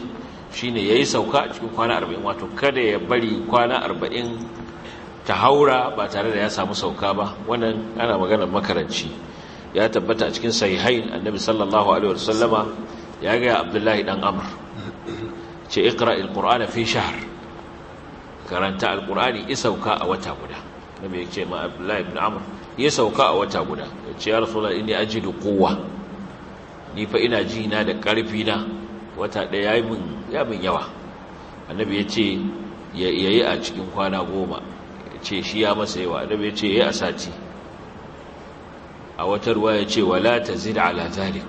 shine yayi sauka a cikin kwana 40, wato kada ya bari kwana 40 ta haura ba tare da ya samu sauka ba. Wannan ana maganar makaranci. Ya tabbata a cikin sahihain Annabi sallallahu alaihi wasallama ya ga Abdullahi dan Amr ce iqra al-Qur'ana fi shahr, karanta al-Qur'ani isauka a wata guda. Nabi ya ce ma Abdullahi ibn Amr Ya sauka a wata guda. Ya ce ya Rasulullah, inni ajidu quwwa, ni fa ina ji na da karfi na, wata ɗaya ya min yawa. Annabi ya ce yayi a cikin kwana 10. Ya ce shi ya masa yawa. Annabi ya ce yayi a sati. A wata ruwa ya ce wala tazid ala zalik,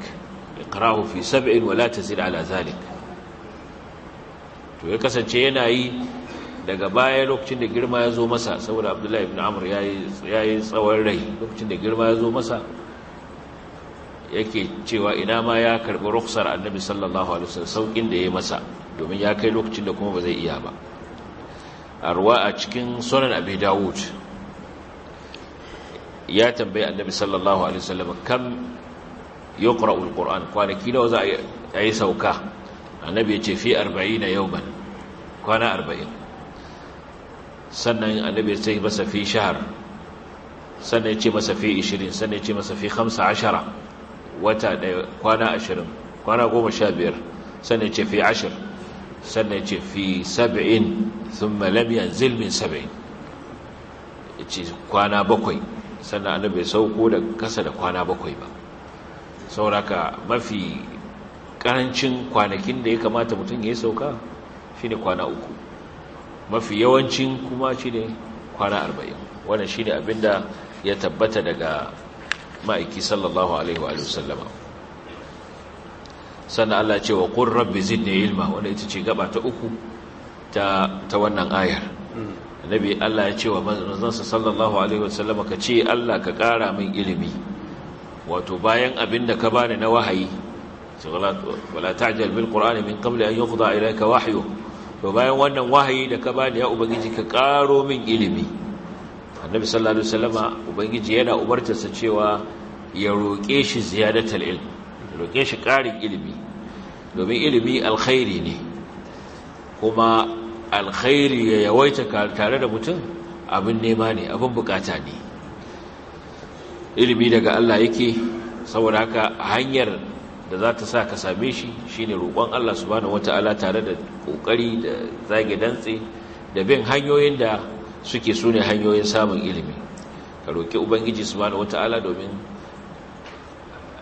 iqrahu fi 7 wala tazid ala zalik. To ya kasance yana yi daga baya lokacin da girma ya zo masa, saboda Abdullahi ibn Amr yayi tsawon rai. Lokacin da girma ya zo masa yake cewa ina ma ya karbi rukhsar Annabi sallallahu alaihi wasallam, saukin da yayi masa, domin ya kai lokacin da kuma ba zai iya ba. A ruwa a cikin Sunan Abi Dawud ya tambayi Annabi sallallahu alaihi wasallam kam yuqra'u alquran, kwanaki nawa za a yi sauka? Annabi ya ce fi 40 yawman, kwana 40. Sannan Annabi ya ce masa fi shahr, sannan ya ce masa fi 20, sannan ya ce masa fi 15, wata ɗaya, kwana 20, kwana 15, sannan ya ce fi 10, sannan ya ce fi 70, thumma lam yanzil min 70, ya ce kwana 7. Sannan Annabi ya sauko da kasa da kwana 7 ba. Sauraka mafi karancin kwanakin da ya kamata mutum ya yi sauka shine kwana 3, mafi yawancin kuma shine kwana 40. Wannan shine abinda ya tabbata daga ma'aiki sallallahu alaihi wa sallama. Sannan Allah ce wa qur rabbi zidni ilma, wanda ita ce gaba ta 3 ta wannan ayar. Annabi Allah ya ce wa manzonsa sallallahu alaihi wa sallama, ka ce Allah ka ƙara min ilimi, wato bayan abinda ka bani na wahayi. Wala ta'jal bil qur'ani min qabli an yuqda ilayka wahyu. To bayan wannan wahayi da ka bani ya ubangiji, ka karo min ilimi. Annabi sallallahu alaihi wasallama ubangiji yana umartarsa cewa ya roke shi ziyadatul ilm, roke shi karin ilimi, domin ilimi alkhairi ne, kuma alkhairi ya yawaita tare da mutum abin nema ne, abin bukata ne. Ilimi daga Allah yake, saboda haka hanyar da za ta sa ka same shi shine roƙon Allah subhanahu wataala tare da kokari da zage dantse da bin hanyoyin da suke sune hanyoyin samun ilimi. Ka roƙi ubangiji subhanahu wataala, domin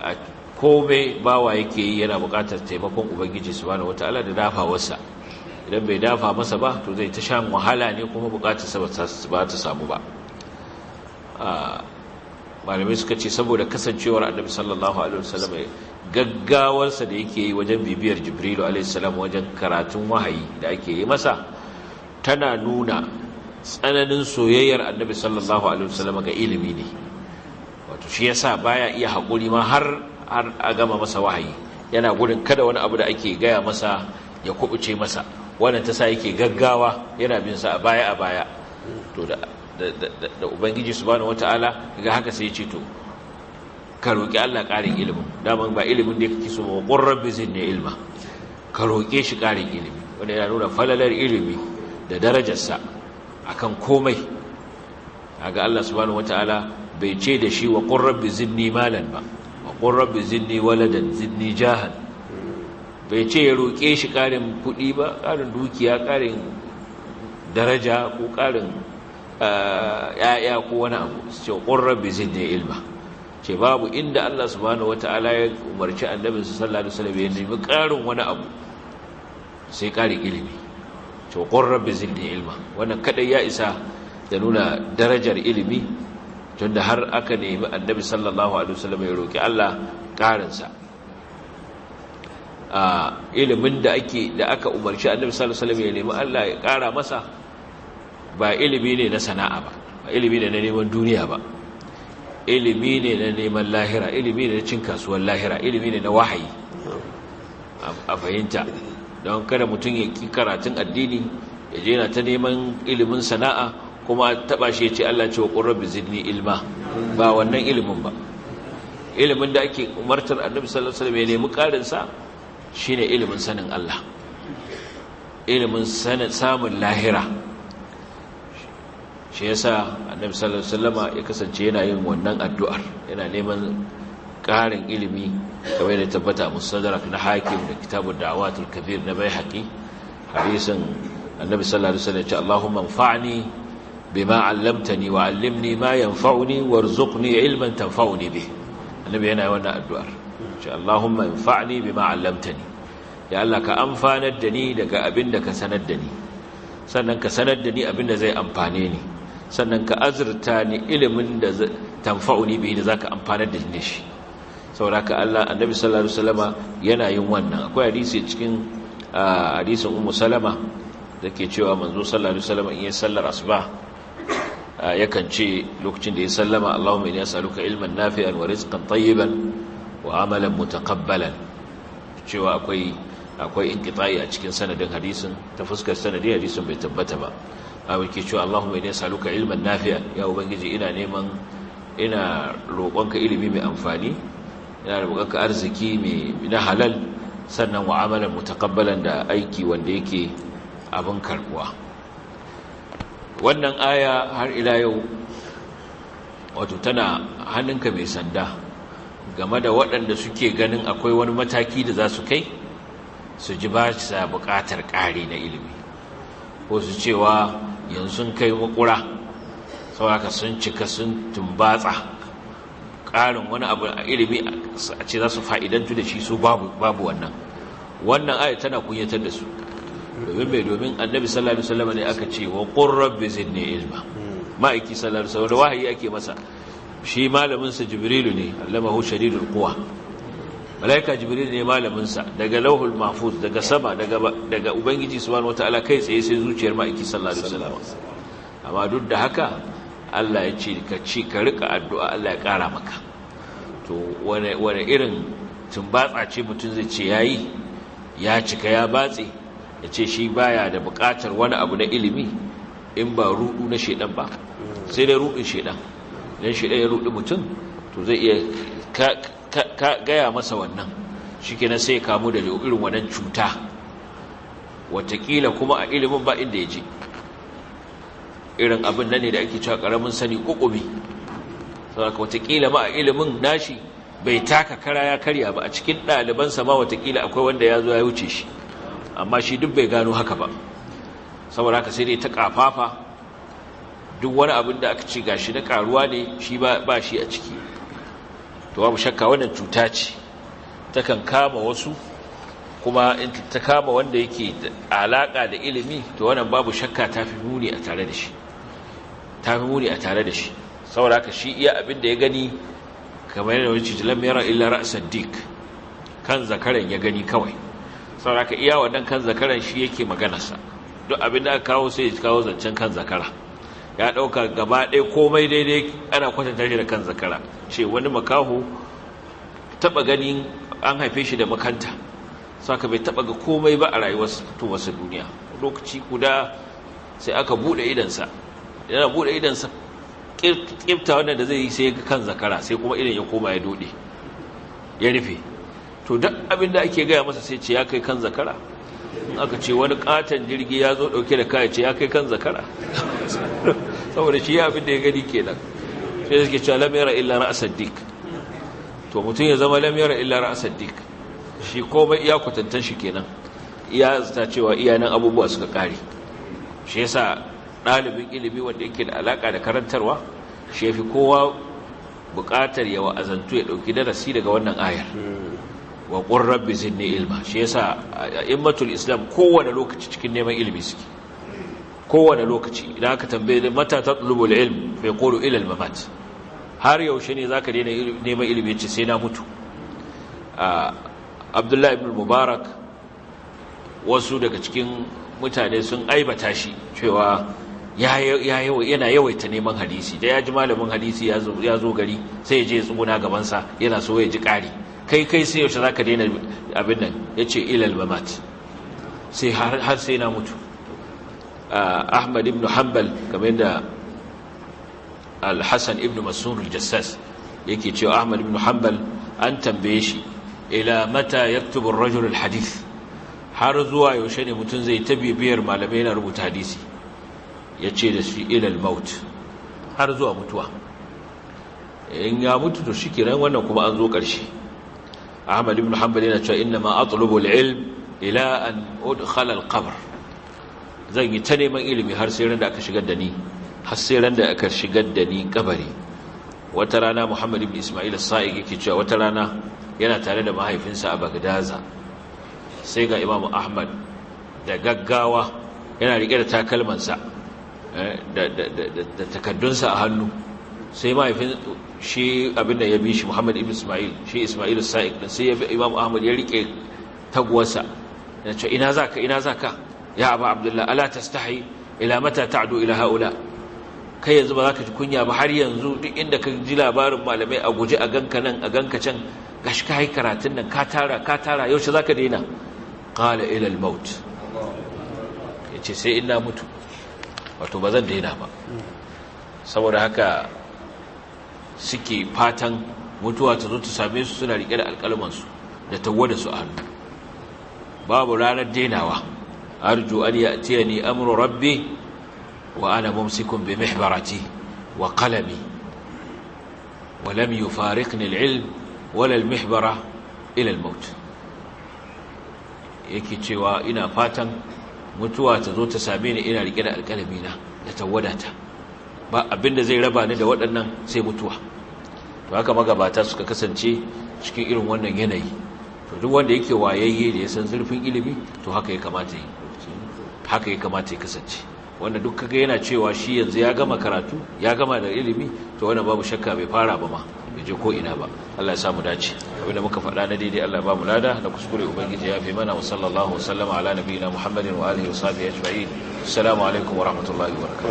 a komai bawa yake yi yana buƙatar taimakon ubangiji subhanahu wataala da dafawarsa. Idan bai dafa masa ba to zai ta shan wahala ne, kuma buƙatarsa ba ta samu ba. Malamai suka ce saboda kasancewar Annabi sallallahu alaihi wasallam gaggawarsa da yake yi wajen bibiyar Jibrilu alaihi salam wajen karatun wahayi da ake yi masa, tana nuna tsananin soyayyar Annabi sallallahu alaihi wasallam ga ilimi ne. Wato shi yasa baya iya hakuri ma har a gama masa wahayi, yana gudun kada wani abu da ake gaya masa ya kubuce masa. Wannan ta sa yake gaggawa yana bin sa a baya a baya. To da ubangiji subhanahu wataala ga haka sai ya ce to ka roki Allah ƙarin ilimin. Daman ba ilimin da kake so ba, qur rabbi zidni ilma, ka roke shi ƙarin ilimi. Wanda yana nuna falalar ilimi da darajarsa akan komai. Kaga Allah subhanahu wataala bai ce da shi wa qur rabbi zidni malan ba, wa qur rabbi zidni waladan, zidni jahan. Bai ce ya roke shi ƙarin kuɗi ba, ƙarin dukiya, ƙarin daraja ko ƙarin ya'ya ko wani abu. Su ce qur rabbi zidni ilma. Ce babu inda Allah subhanahu wata'ala ya umarci annabinsa sallallahu alaihi wasallam ya nemi ƙarin wani abu sai ƙarin ilimi. Ce qur rabbi zidni ilma, wannan kadai ya isa da nuna darajar ilimi, tunda har aka nemi annabi sallallahu alaihi wasallam ya roki Allah ƙarin sa. Ilimin da aka umarci annabi sallallahu alaihi wasallam ya nemi Allah ya ƙara masa ba ilimi ne na sana'a ba, ba ilimi ne na neman duniya ba, ilimi ne na neman lahira, ilimi ne na cin kasuwar lahira, ilimi ne na wahayi. A fahimta, don kada mutum ya ki karatun addini ya je yana ta neman ilimin sana'a kuma taba shi ya ce Allah ce wa qur rabbi zidni ilma. Ba wannan ilimin ba. Ilimin da ake umartar annabi sallallahu alaihi wasallam ya nemi karin sa shine ilimin sanin Allah, ilimin sanin samun lahira. Shi yasa annabi sallallahu alaihi wasallama ya kasance yana yin wannan addu'ar, yana neman ƙarin ilimi, kamar yadda tabbata mustadrak na Hakim da kitabud da'awatul kabir na Baihaqi, hadisin annabi sallallahu alaihi wasallam ya ce Allahumma anfa'ni bima 'allamtani wa 'allimni ma yanfa'uni warzuqni 'ilman tanfa'uni bih. Annabi yana wannan addu'ar. Ce Allahumma anfa'ni bima 'allamtani. Ya Allah ka amfanar da ni daga abin da ka sanar da ni. Sannan ka sanar da ni abin da zai amfane ni. Sannan ka azurta ni ilimin da tanfa'uni bihi da zaka amfanar da ni shi. Saboda ka Allah Annabi sallallahu alaihi wasallama yana yin wannan. Akwai hadisi cikin hadisin Ummu Salama dake cewa manzo sallallahu alaihi wasallama in ya sallar asuba yakan ce lokacin da ya sallama Allahumma inni as'aluka ilman nafi'an wa rizqan tayyiban wa amalan mutaqabbalan. Cewa akwai inqita'i a cikin sanadin hadisin, ta fuskar sanadin hadisin bai tabbata ba. Abin ke cewa Allahumma inni as'aluka ilman nafi'an, ya ubangiji ina neman ina roƙonka ilimi mai amfani, ina roƙonka arziki mai na halal, sannan wa amalan mutaqabbalan da aiki wanda yake abin karbuwa. Wannan aya har ila yau wato tana hannunka mai sanda game da waɗanda suke ganin akwai wani mataki da za su kai su ji ba sa buƙatar ƙari na ilimi, ko su cewa yanzu sun kai makura saboda sun cika sun tumbatsa, ƙarin wani abu a ilimi a ce za su fa'idantu da shi su babu wannan. Wannan aya tana kunyatar da su. Domin mai domin Annabi sallallahu alaihi wasallam ne aka ce wa qur rabbi zidni ilma. Ma'aiki sallallahu alaihi wasallam wahayi ake masa. Shi malamin sa Jibrilu ne, allamahu shadidul quwa. Malaika Jibril ne malamin sa daga lauhul mahfuz, daga sama, daga ubangiji subhanahu wataala kai tsaye sai zuciyar ma'aiki sallallahu alaihi wasallam. Amma duk da haka Allah ya ce ka ci ka rika addu'a Allah ya kara maka. To wane irin tumbatsa ce mutum zai ce yayi ya cika ya batse, ya ce shi baya da buƙatar wani abu na ilimi in ba rudu na shedan ba. Sai dai rudin shedan. Idan shedan ya rudi mutum to zai iya gaya masa wannan, shikenan sai ya kamu da irin wannan cuta. Watakila kuma a ilimin ba inda ya je. Irin abin nan ne da ake cewa karamin sani kukumi. Saboda watakila ma a ilimin nashi bai taka kara ya karya ba, a cikin ɗalibansa ma watakila akwai wanda ya zo ya wuce shi, amma shi duk bai gano haka ba. Saboda haka sai dai ta kafafa, duk wani abin da aka ce gashi na karuwa ne shi ba shi a ciki. To babu shakka wannan cuta ce takan kama wasu, kuma in ta kama wanda yake alaka da ilimi to wannan babu shakka tafi muni a tare da shi, tafi muni a tare da shi. Saboda haka shi iya abin da ya gani, kamar yadda wani lam yara illa ra'sad dik, kan zakaran ya gani kawai. Saboda haka iya wannan kan zakaran shi yake maganarsa, duk abin da aka kawo sai ya kawo zancen kan zakara. Ya dauka gaba ɗaya komai daidai ana kwatanta shi da kan zakara. Ce wani makaho taba ganin an haife shi da makanta, saka bai taba ga komai ba a rayuwar fitowarsa duniya. Lokaci guda sai aka bude idansa, yana bude idansa kifta wannan da zai yi sai ga kan zakara, sai kuma idan ya koma ya dode ya rufe. To duk abin da ake gaya masa sai ce ya kai kan zakara. In aka ce wani katon jirgi ya zo dauke da kaya, ce ya kai kan zakara. Saboda shi ya abin da ya gani kenan. Sai suke cewa lam yara illa ra'sad dik. To mutum ya zama lam yara illa ra'sad dik, shi komai iya kwatantan shi kenan, iya zata cewa iya nan abubuwa suka kare. Shi yasa ɗalibin ilimi wanda yake da alaka da karantarwa shi yafi kowa buƙatar ya wa'azantu ya ɗauki darasi daga wannan ayar. Wa qur rabbi zidni ilma. Shi yasa a'immatul islam kowane lokaci cikin neman ilimi suke, kowane lokaci. Idan aka tambaye mata tatlubul ilm fa yaqulu ila al mamat, har yaushe ne zaka daina neman ilimi? Yace sai na mutu. Abdullah ibn Mubarak, wasu daga cikin mutane sun aibata shi cewa yana yawaita neman hadisi, da ya ji malamin hadisi ya zo gari sai ya je tsuguna gabansa yana so ya ji ƙari. Kai sai yaushe zaka daina abin nan? Yace ilal mamat, sai har sai na mutu. Ahmad ibn Hanbal, kamar yadda Al-Hasan ibn Mas'ud al-Jassas yake cewa Ahmad ibn Hanbal an tambaye shi ila mata yaktubu ar-rajul al-hadith, har zuwa yaushe ne mutum zai ta bibiyar malamai na rubuta hadisi? Yace da shi ila al-maut, har zuwa mutuwa. In ya mutu to shikenan, wannan kuma an zo ƙarshe. Ahmad ibn Hanbal yana cewa inna ma atlubu al-ilm ila an udkhala al-qabr, zan yi ta neman ilimi har sai ran da aka shigar da ni Har sai ran da aka shigar da ni kabari. Wata rana Muhammad ibn Isma'il as-Sa'iq yake cewa wata rana yana tare da mahaifinsa a Bagdaza, sai ga Imam Ahmad da gaggawa yana rike da takalmansa da takaddunsa a hannu. Sai mahaifin shi abin da ya bi shi Muhammad ibn Isma'il, shi Isma'il as-Sa'iq din, sai ya bi Imam Ahmad ya rike taguwarsa, ya ce ina zaka, ina zaka ya Aba Abdullah, ala tastahi, ila mata ta'du ila haula, kai yanzu ba za ka ji kunya ba, har yanzu duk inda ka ji labarin malamai a guje a ganka nan a ganka can, gashi ka yi karatun nan ka tara ka tara, yaushe za ka daina? Qala ila al-maut, yace sai ina mutu, wato ba zan daina ba. Saboda haka suke fatan mutuwa ta zo ta same su suna rike da alƙalmansu da tawwada su a hannu, babu ranar dainawa. Arju an ya'tiyani amru rabbi wa ana mumsikun bi mihbarati wa qalami wa lam yufariqni al-ilm wala al-mihbara ila al-maut. Yake cewa ina fatan mutuwa ta zo ta same ni ina rike da alƙalami na da tawadata, ba abinda zai raba ni da waɗannan sai mutuwa. To haka magabata suka kasance cikin irin wannan yanayi. To duk wanda yake wayayye da ya san zurfin ilimi, to haka ya kamata yi, haka ya kamata ya kasance. Wanda duk kaga yana cewa shi yanzu ya gama karatu, ya gama da ilimi, to wannan babu shakka bai fara ba ma, bai je ko ina ba. Allah ya samu dace. Abinda muka faɗa na daidai Allah ya ba mu lada, da kuskure ubangiji ya fi mana. Wa sallallahu wa sallama ala nabiyina Muhammadin wa alihi wa sahbihi ajma'in. Assalamu alaikum wa rahmatullahi wa barakatuh.